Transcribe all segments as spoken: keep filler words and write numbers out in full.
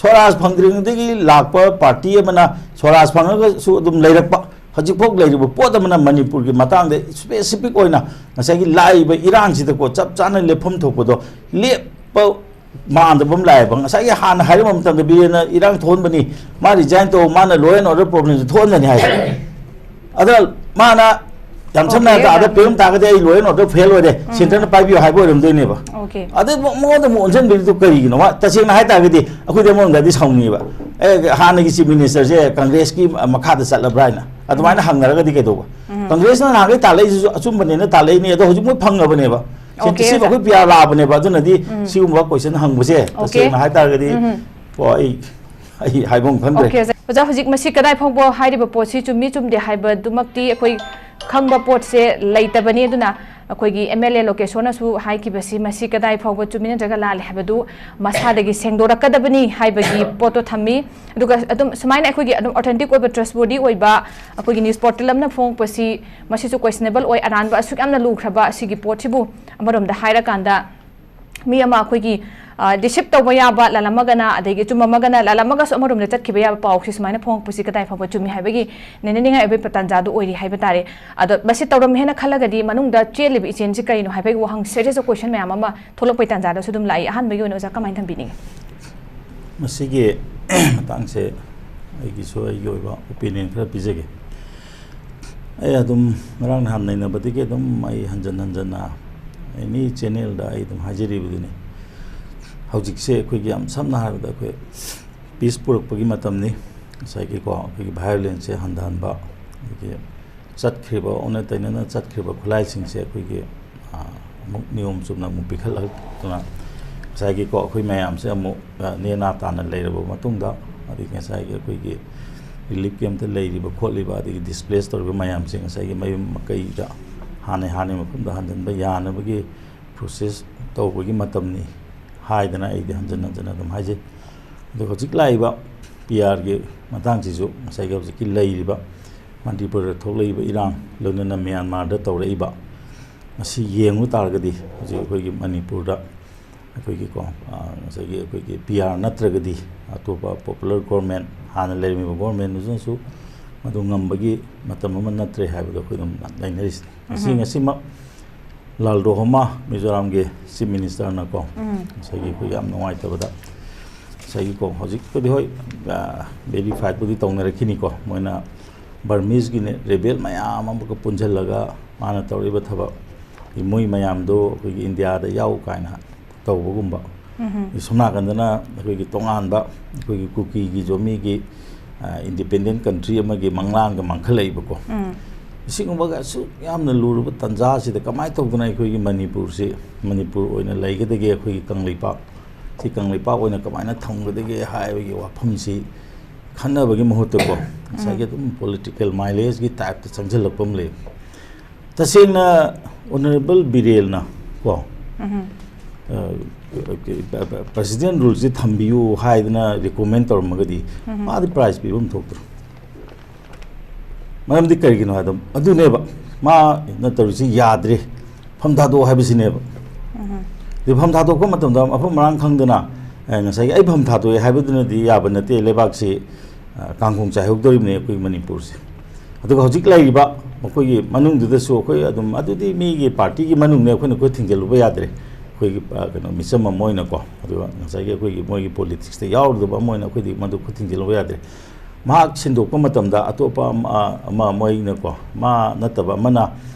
ꯁ꯭ꯋꯔꯥꯖ ꯐꯪꯗ꯭ꯔꯤꯉꯩꯗꯒꯤ ꯂꯥꯛꯄ ꯄꯥꯔꯇꯤ ꯑꯃꯅ ꯁ꯭ꯋꯔꯥꯖ ꯐꯪꯉꯒꯁꯨ ꯑꯗꯨꯝ ꯂꯩꯔꯛꯄ, ꯍꯧꯖꯤꯛꯐꯥꯎ ꯂꯩꯔꯤꯕ ꯄꯣꯠ ꯑꯃꯅ ꯃꯅꯤꯄꯨꯔꯒꯤ ꯃꯇꯥꯡꯗ ꯁ꯭ꯄꯦꯁꯤꯐꯤꯛ ꯑꯣꯏꯅ ꯉꯁꯥꯏꯒꯤ ꯂꯥꯛꯏꯕ ꯏꯔꯥꯡꯁꯤꯗꯀꯣ ꯆꯞ ꯆꯥꯅ ꯂꯦꯞꯐꯝ ꯊꯣꯛꯄꯗꯣ ꯂꯦꯞꯄ ꯃꯥꯟꯗꯕ ꯑꯃ ꯂꯥꯛꯑꯦꯕ꯫ ꯉꯁꯥꯏꯒꯤ ꯍꯥꯟꯅ ꯍꯥꯏꯔꯝꯕ ꯃꯇꯝꯗ ꯕꯤꯔꯦꯟꯅ ꯏꯔꯥꯡ ꯊꯣꯛꯍꯟꯕꯅꯤ, ꯃꯥ ꯔꯤꯖꯥꯏꯟ ꯇꯧ, ꯃꯥꯅ law and order problemꯁꯦ ꯊꯣꯛꯍꯟꯕꯅꯤ ꯍꯥꯏ꯫ ꯑꯗ ꯃꯥꯅ ꯌꯥꯝ ꯁꯝꯅ Okay, ꯍꯥꯏꯔꯕꯗ ꯑꯥꯗ okay. ꯄꯤꯔꯝ ꯇꯥꯔꯒꯗꯤ ꯑꯩ law and order fail ꯑꯣꯏꯔꯦ, ꯎꯝ꯫ Centreꯅ ꯄꯥꯏꯕꯤꯌꯨ ꯍꯥꯏꯕ ꯑꯣꯏꯔꯝꯗꯣꯏꯅꯦꯕ꯫ Okay. ꯑꯗ ꯃ-, ꯃꯉꯣꯟꯗ ꯑꯃꯨꯛ ꯑꯣꯟꯁꯤꯟꯕꯤꯔꯤꯗꯨ ꯀꯔꯤꯒꯤꯅꯣ? ꯃꯥ ꯇꯁꯦꯡꯅ ꯍꯥꯏ ꯇꯥꯔꯒꯗꯤ ꯑꯩꯈꯣꯏꯗꯤ ꯑꯃꯔꯣꯝꯗꯗꯤ ꯁꯥꯎꯅꯤꯡꯉꯦꯕ꯫ ꯑꯦ, ꯍꯥꯟꯅꯒꯤ Chief Ministerꯁꯦ Congressꯀꯤ ꯃꯈꯥꯗ ꯆꯠꯂꯕ꯭ꯔꯥ ꯍꯥꯏꯅ ꯑꯗꯨꯃꯥꯏꯅ ꯎꯝ꯫ ꯍꯪꯅꯔꯒꯗꯤ ꯀꯩꯗꯧꯕ? ꯎꯝ꯫ Congressꯅ ꯅꯍꯥꯟꯒꯩ ꯇꯥꯜꯂꯛꯏꯁꯤꯁꯨ ꯑꯆꯨꯝꯕꯅꯦꯅ ꯇꯥꯜꯂꯛꯏꯅꯦ, ꯑꯗꯣ ꯍꯧꯖꯤꯛ ꯃꯣꯏ ꯐꯪꯉꯕꯅꯦꯕ꯫ Okay, ꯁꯦꯟꯇꯔꯁꯤꯗ ꯑꯣꯖꯥ꯫ ꯑꯩꯈꯣꯏ ꯄꯤ ꯑꯥꯔ ꯂꯥꯛꯑꯕꯅꯦꯕ, ꯑꯗꯨꯅꯗꯤ ꯎꯝ꯫ ꯁꯤꯒꯨꯝꯕ question ꯍꯪꯕꯁꯦ Okay. ꯇꯁꯦꯡꯅ ꯍꯥꯏ ꯇꯥꯔꯒꯗꯤ ꯎꯝ꯫ ꯀꯣ ꯑꯩ, ꯑꯩ ꯍꯥꯏꯐꯝ ꯈꯪꯗ꯭ꯔꯦ꯫ Okay, ꯑꯣꯖꯥ꯫ ꯑꯣꯖꯥ, ꯍꯧꯖꯤꯛ ꯃꯁꯤ ꯀꯗꯥꯏ ꯐꯥꯎꯕ ꯍꯥꯏꯔꯤꯕ ꯄꯣꯠꯁꯤ ꯆꯨꯝꯃꯤ ꯆꯨꯝꯗꯦ ꯍꯥꯏꯕꯗꯨꯃꯛꯇꯤ ꯑꯩꯈꯣꯏ ꯈꯪꯕ ꯄꯣꯠꯁꯦ ꯂꯩꯇꯕꯅꯤ꯫ ꯑꯗꯨꯅ ꯑꯩꯈꯣꯏꯒꯤ M L A ꯂꯣꯀꯦꯁꯣꯔꯅꯁꯨ ꯍꯥꯏꯈꯤꯕꯁꯤ ꯃꯁꯤ ꯀꯗꯥꯏ ꯐꯥꯎꯕ ꯆꯨꯝꯃꯤ ꯅꯠꯇ꯭ꯔꯒ ꯂꯥꯜꯂꯤ ꯍꯥꯏꯕꯗꯨ ꯃꯁꯥꯗꯒꯤ ꯁꯦꯡꯗꯣꯔꯛꯀꯗꯕꯅꯤ ꯍꯥꯏꯕꯒꯤ ꯄꯣꯠꯇꯣ ꯊꯝꯃꯤ꯫ ꯑꯗꯨꯒ ꯑꯗꯨꯝ ꯁꯨꯃꯥꯏꯅ ꯑꯩꯈꯣꯏꯒꯤ ꯑꯗꯨꯝ authentic ꯑꯣꯏꯕ, trustworthy ꯑꯣꯏꯕ ꯑꯩꯈꯣꯏꯒꯤ news portal ꯑꯃꯅ ꯐꯣꯡꯉꯛꯄꯁꯤ ꯃꯁꯤꯁꯨ questionable ꯑꯣꯏ꯫ ꯑꯔꯥꯟꯕ ꯑꯁꯨꯛ ꯌꯥꯝꯅ ꯂꯨꯈ꯭ꯔꯕ ꯑꯁꯤꯒꯤ ꯄꯣꯠꯁꯤꯕꯨ ꯑꯃꯔꯣꯝꯗ ꯍꯥꯏꯔꯀꯥꯟꯗ ꯃꯤ ꯑꯃ ꯑꯩꯈꯣꯏꯒꯤ, ꯑ, deceive ꯇꯧꯕ ꯌꯥꯕ, ꯂꯥꯜꯂꯝꯃꯒꯅ, ꯑꯗꯒꯤ ꯑꯆꯨꯝꯕꯃꯒꯅ, ꯂꯥꯜꯂꯝꯃꯒꯁꯨ ꯑꯃꯔꯣꯝꯗ ꯆꯠꯈꯤꯕ ꯌꯥꯕ ꯄꯥꯎꯁꯤ ꯁꯨꯃꯥꯏꯅ ꯐꯣꯡꯉꯛꯄꯁꯤ ꯀꯗꯥꯏ ꯐꯥꯎꯕ ꯆꯨꯝꯃꯤ ꯍꯥꯏꯕꯒꯤ ꯅꯩꯅꯅꯤꯡꯉꯥꯏ ꯑꯣꯏꯕ ꯇꯥꯟꯖꯥꯗꯨ ꯑꯣꯏꯔꯤ ꯍꯥꯏꯕ ꯇꯥꯔꯦ꯫ ꯑꯗꯣ ꯃꯁꯤ ꯇꯧꯔꯝꯃꯦ ꯍꯥꯏꯅ ꯈꯜꯂꯒꯗꯤ ꯃꯅꯨꯡꯗ ꯆꯦꯜꯂꯤꯕ ꯏꯆꯦꯜꯁꯤ ꯀꯔꯤꯅꯣ ꯍꯥꯏꯕꯒꯤ ꯋꯥꯍꯪ serious question ꯃꯌꯥꯝ ꯑꯃ ꯊꯣꯛꯂꯛꯄꯒꯤ ꯇꯥꯟꯖꯥꯗꯁꯨ ꯑꯗꯨꯝ ꯂꯥꯛꯏ꯫ ꯑꯍꯥꯟꯕꯒꯤ ꯑꯣꯏꯅ ꯑꯣꯖꯥ ꯀꯃꯥꯏꯅ ꯊꯝꯕꯤꯅꯤꯡꯉꯤ? ꯃꯁꯤꯒꯤ ꯃꯇꯥꯡꯁꯦ ꯑꯩꯒꯤꯁꯨ ꯑꯩꯒꯤ ꯑꯣꯏꯕ opinion ꯈꯔ ꯄꯤꯖꯒꯦ꯫ ꯑꯩ ꯑꯗꯨꯝ ꯉꯔꯥꯡ ꯅꯍꯥꯟ ꯅꯩꯅꯕꯗꯒꯤ ꯑꯗꯨꯝ ꯑꯩ ꯍꯟꯖꯟ ꯍꯟꯖꯟꯅ any channelꯗ ꯑꯩ ꯑꯗꯨꯝ ꯍꯥꯏꯖꯔꯤꯕꯗꯨꯅꯤ꯫ ꯍꯧꯖꯤꯛꯁꯦ ꯑꯩꯈꯣꯏꯒꯤ ꯌꯥꯝ ꯁꯝꯅ ꯍꯥꯏꯔꯕꯗ ꯑꯩꯈꯣꯏ peace ꯄꯨꯔꯛꯄꯒꯤ ꯃꯇꯝꯅꯤ꯫ ꯉꯁꯥꯏꯒꯤꯀꯣ ꯑꯩꯈꯣꯏꯒꯤ violenceꯁꯦ ꯍꯟꯊꯍꯟꯕ, ꯑꯗꯒꯤ ꯆꯠꯈ꯭ꯔꯤꯕ, ꯑꯣꯟꯅ ꯇꯩꯅꯅ ꯆꯠꯈ꯭ꯔꯤꯕ ꯈꯨꯠꯂꯥꯏꯁꯤꯡꯁꯦ ꯑꯩꯈꯣꯏꯒꯤ, ꯑ, ꯑꯃꯨꯛ ꯅꯤꯌꯣꯝ ꯆꯨꯝꯅ ꯑꯃꯨꯛ ꯄꯤꯈꯠꯂꯛꯇꯨꯅ ꯉꯁꯥꯏꯒꯤꯀꯣ ꯑꯩꯈꯣꯏ ꯃꯌꯥꯝꯁꯦ ꯑꯃꯨꯛ, ꯑ, ꯅꯦꯅꯥ ꯇꯥꯅ ꯂꯩꯔꯕ ꯃꯇꯨꯡꯗ, ꯑꯗꯒꯤ ꯉꯁꯥꯏꯒꯤ ꯑꯩꯈꯣꯏꯒꯤ relief campꯇ ꯂꯩꯔꯤꯕ ꯈꯣꯠꯂꯤꯕ, ꯑꯗꯒꯤ displace ꯇꯧꯔꯤꯕ ꯃꯌꯥꯝꯁꯦ ꯉꯁꯥꯏꯒꯤ ꯃꯌꯨꯝ ꯃꯀꯩꯗ ꯍꯥꯟꯅ, ꯍꯥꯟꯅꯒꯤ ꯃꯐꯝꯗ ꯍꯟꯖꯤꯟꯕ ꯌꯥꯅꯕꯒꯤ process ꯇꯧꯕꯒꯤ ꯃꯇꯝꯅꯤ ꯍꯥꯏꯗꯅ ꯑꯩꯗꯤ ꯍꯟꯖꯟ ꯍꯟꯖꯟꯅ ꯑꯗꯨꯝ ꯍꯥꯏꯖꯩ꯫ ꯑꯗꯨꯒ ꯍꯧꯖꯤꯛ ꯂꯥꯛꯏꯕ P Rꯒꯤ ꯃꯇꯥꯡꯁꯤꯁꯨ ꯉꯁꯥꯏꯒꯤ ꯍꯧꯖꯤꯛꯀꯤ ꯂꯩꯔꯤꯕ ꯃꯅꯤꯄꯨꯔꯗ ꯊꯣꯛꯂꯛꯏꯕ ꯏꯔꯥꯡ, ꯂꯣꯏꯅꯅ ꯃ꯭ꯌꯥꯟꯃꯥꯔꯗ ꯇꯧꯔꯛꯏꯕ, ꯃꯁꯤ ꯌꯦꯡꯉꯨ ꯇꯥꯔꯒꯗꯤ ꯍꯧꯖꯤꯛ ꯑꯩꯈꯣꯏꯒꯤ ꯃꯅꯤꯄꯨꯔꯗ ꯑꯩꯈꯣꯏꯒꯤꯀꯣ, ꯑ, ꯉꯁꯥꯏꯒꯤ ꯑꯩꯈꯣꯏꯒꯤ ꯄꯤ ꯑꯥꯔ ꯅꯠꯇ꯭ꯔꯒꯗꯤ ꯑꯇꯣꯞꯄ ꯄꯣꯄꯨꯂꯔ ꯒꯣꯔꯃꯦꯟ, ꯍꯥꯟꯅ ꯂꯩꯔꯝꯃꯤꯕ ꯒꯣꯔꯃꯦꯟꯗꯨꯅꯁꯨ ꯃꯗꯨ ꯉꯝꯕꯒꯤ ꯃꯇꯝ ꯑꯃ ꯅꯠꯇ꯭ꯔꯦ ꯍꯥꯏꯕꯗꯣ ꯑꯩꯈꯣꯏ ꯑꯗꯨꯝ ꯂꯩꯅꯔꯤꯁꯤꯅꯤ꯫ ꯉꯁꯤ, ꯎꯝ꯫ ꯉꯁꯤꯃꯛ ꯂꯥꯜ ꯔꯣꯍꯃꯥ, ꯃꯤꯖꯣꯔꯥꯝꯒꯤ ꯆꯤꯐ ꯃꯤꯅꯤꯁꯇꯔꯅꯀꯣ, ꯎꯝ꯫ ꯉꯁꯥꯏꯒꯤ ꯑꯩꯈꯣꯏ ꯌꯥꯝ ꯅꯨꯡꯉꯥꯏꯇꯕꯗ, ꯉꯁꯥꯏꯒꯤꯀꯣ, ꯍꯧꯖꯤꯛꯄꯨꯗꯤ ꯍꯣꯏ, ꯚꯦꯔꯤꯐꯥꯏꯠꯄꯨꯗꯤ ꯇꯧꯅꯔꯛꯈꯤꯅꯤꯀꯣ, ꯃꯣꯏꯅ ꯕꯔꯃꯤꯁꯀꯤꯅꯦ ꯔꯦꯕꯦꯜ ꯃꯌꯥꯝ ꯑꯃꯒ ꯄꯨꯟꯁꯤꯜꯂꯒ ꯃꯥꯅ ꯇꯧꯔꯤꯕ ꯊꯕꯛ, ꯃꯣꯏ ꯃꯌꯥꯝꯗꯣ ꯑꯩꯈꯣꯏꯒꯤ ꯏꯟꯗꯤꯌꯥꯗ ꯌꯥꯎ ꯀꯥꯏꯅ ꯇꯧꯕꯒꯨꯝꯕ, ꯎꯝ꯫ ꯁꯣꯝ ꯅꯥꯀꯟꯗꯅ ꯑꯩꯈꯣꯏꯒꯤ ꯇꯣꯉꯥꯟꯕ ꯑꯩꯈꯣꯏꯒꯤ ꯀꯨꯀꯤꯒꯤ ꯖꯣꯃꯤꯒꯤ, ꯑ, ꯏꯟꯗꯤꯄꯦꯟꯗꯦꯟ ꯀꯟꯇ꯭ꯔꯤ ꯑꯃꯒꯤ ꯃꯪꯂꯥꯟꯒ ꯃꯥꯡꯈꯠꯂꯛꯏꯕꯀꯣ꯫ ꯎꯝ꯫ ꯑꯁꯤꯒꯨꯝꯕꯒ ꯑꯁꯨꯛ ꯌꯥꯝꯅ ꯂꯨꯔꯕ ꯇꯥꯟꯖꯥꯁꯤꯗ ꯀꯃꯥꯏꯅ ꯇꯧꯗꯅ ꯑꯩꯈꯣꯏꯒꯤ ꯃꯅꯤꯄꯨꯔꯁꯤ ꯃꯅꯤꯄꯨꯔ ꯑꯣꯏꯅ ꯂꯩꯒꯗꯒꯦ, ꯑꯩꯈꯣꯏꯒꯤ ꯀꯪꯂꯩꯄꯥꯛ ꯁꯤ ꯀꯪꯂꯩꯄꯥꯛ ꯑꯣꯏꯅ ꯀꯃꯥꯏꯅ ꯊꯝꯒꯗꯒꯦ ꯍꯥꯏꯕꯒꯤ ꯋꯥꯐꯝꯁꯤ ꯈꯟꯅꯕꯒꯤ ꯃꯍꯨꯠꯇꯀꯣ, ꯉꯁꯥꯏꯒꯤ ꯎꯝ꯫ ꯑꯗꯨꯝ ꯄꯣꯂꯤꯇꯤꯀꯦꯜ ꯃꯥꯏꯂꯦꯖꯀꯤ ꯇꯥꯏꯞꯇ ꯆꯪꯁꯤꯜꯂꯛꯄ ꯑꯃ ꯂꯩ꯫ ꯇꯁꯦꯡꯅ ꯑꯣꯅꯔꯦꯕꯜ ꯕꯤꯔꯦꯟꯅ ꯀꯣ, ꯎꯝ꯫ ꯑ, ꯄ꯭ꯔꯁꯤꯗꯦꯟ ꯔꯨꯜꯁꯤ ꯊꯝꯕꯤꯌꯨ ꯍꯥꯏꯗꯅ ꯔꯤꯀꯣꯃꯦꯟ ꯇꯧꯔꯝꯃꯒꯗꯤ ꯎꯝ꯫ ꯃꯥꯗꯤ ꯄ꯭ꯔꯥꯏꯖ ꯄꯤꯕ ꯑꯃ ꯊꯣꯛꯇ꯭ꯔꯣ? ꯃꯔꯝꯗꯤ ꯀꯔꯤꯒꯤꯅꯣ ꯍꯥꯏꯗ, ꯑꯗꯨꯅꯦꯕ ꯃꯥꯅ ꯇꯧꯔꯤꯁꯤ ꯌꯥꯗ꯭ꯔꯦ, ꯐꯝ ꯊꯥꯗꯣꯛꯑꯣ ꯍꯥꯏꯕꯁꯤꯅꯦꯕ꯫ ꯎꯝ꯫ ꯑꯗꯨ ꯐꯝ ꯊꯥꯗꯣꯛꯄ ꯃꯇꯝꯗ ꯃꯐꯝ ꯃꯔꯥꯡ ꯈꯪꯗꯅ, ꯑꯦ, ꯉꯁꯥꯏꯒꯤ "ꯑꯩ ꯐꯝ ꯊꯥꯗꯣꯛꯑꯦ" ꯍꯥꯏꯕꯗꯨꯅꯗꯤ ꯌꯥꯕ ꯅꯠꯇꯦ, ꯂꯩꯕꯥꯛꯁꯤ, ꯑ, ꯀꯥꯡꯈꯣꯡ ꯆꯥꯏꯍꯧꯗꯧꯔꯤꯕꯅꯤ ꯑꯩꯈꯣꯏ ꯃꯅꯤꯄꯨꯔꯁꯦ꯫ ꯑꯗꯨꯒ ꯍꯧꯖꯤꯛ ꯂꯩꯔꯤꯕ ꯃꯈꯣꯏꯒꯤ ꯃꯅꯨꯡꯗꯨꯗꯁꯨ ꯑꯩꯈꯣꯏ ꯑꯗꯨꯝ, ꯑꯗꯨꯗꯤ ꯃꯤꯒꯤ ꯄꯥꯔꯇꯤꯒꯤ ꯃꯅꯨꯡꯅꯦ, ꯑꯩꯈꯣꯏꯅ ꯑꯩꯈꯣꯏ ꯊꯤꯡꯖꯤꯜꯂꯨꯕ ꯌꯥꯗ꯭ꯔꯦ꯫ ꯑꯩꯈꯣꯏꯒꯤ, ꯑ, ꯀꯩꯅꯣ, ꯃꯤꯆꯝ ꯑꯃ ꯑꯣꯏꯅꯀꯣ, ꯑꯗꯨꯒ ꯉꯁꯥꯏꯒꯤ ꯑꯩꯈꯣꯏꯒꯤ ꯃꯣꯏꯒꯤ ꯄꯣꯂꯤꯇꯤꯛꯁꯇ ꯌꯥꯎꯔꯨꯗꯕ ꯑꯃ ꯑꯣꯏꯅ ꯑꯩꯈꯣꯏꯗꯤ ꯃꯗꯨ ꯑꯩꯈꯣꯏ ꯊꯤꯡꯖꯤꯜꯂꯨꯕ ꯌꯥꯗ꯭ꯔꯦ꯫ ꯃꯍꯥꯛ ꯁꯤꯟꯗꯣꯛꯄ ꯃꯇꯝꯗ ꯑꯇꯣꯞꯄ ꯑꯃ, ꯑꯃ ꯃꯣꯏꯅꯀꯣ, ꯃꯥ ꯅꯠꯇꯕ ꯑꯃꯅ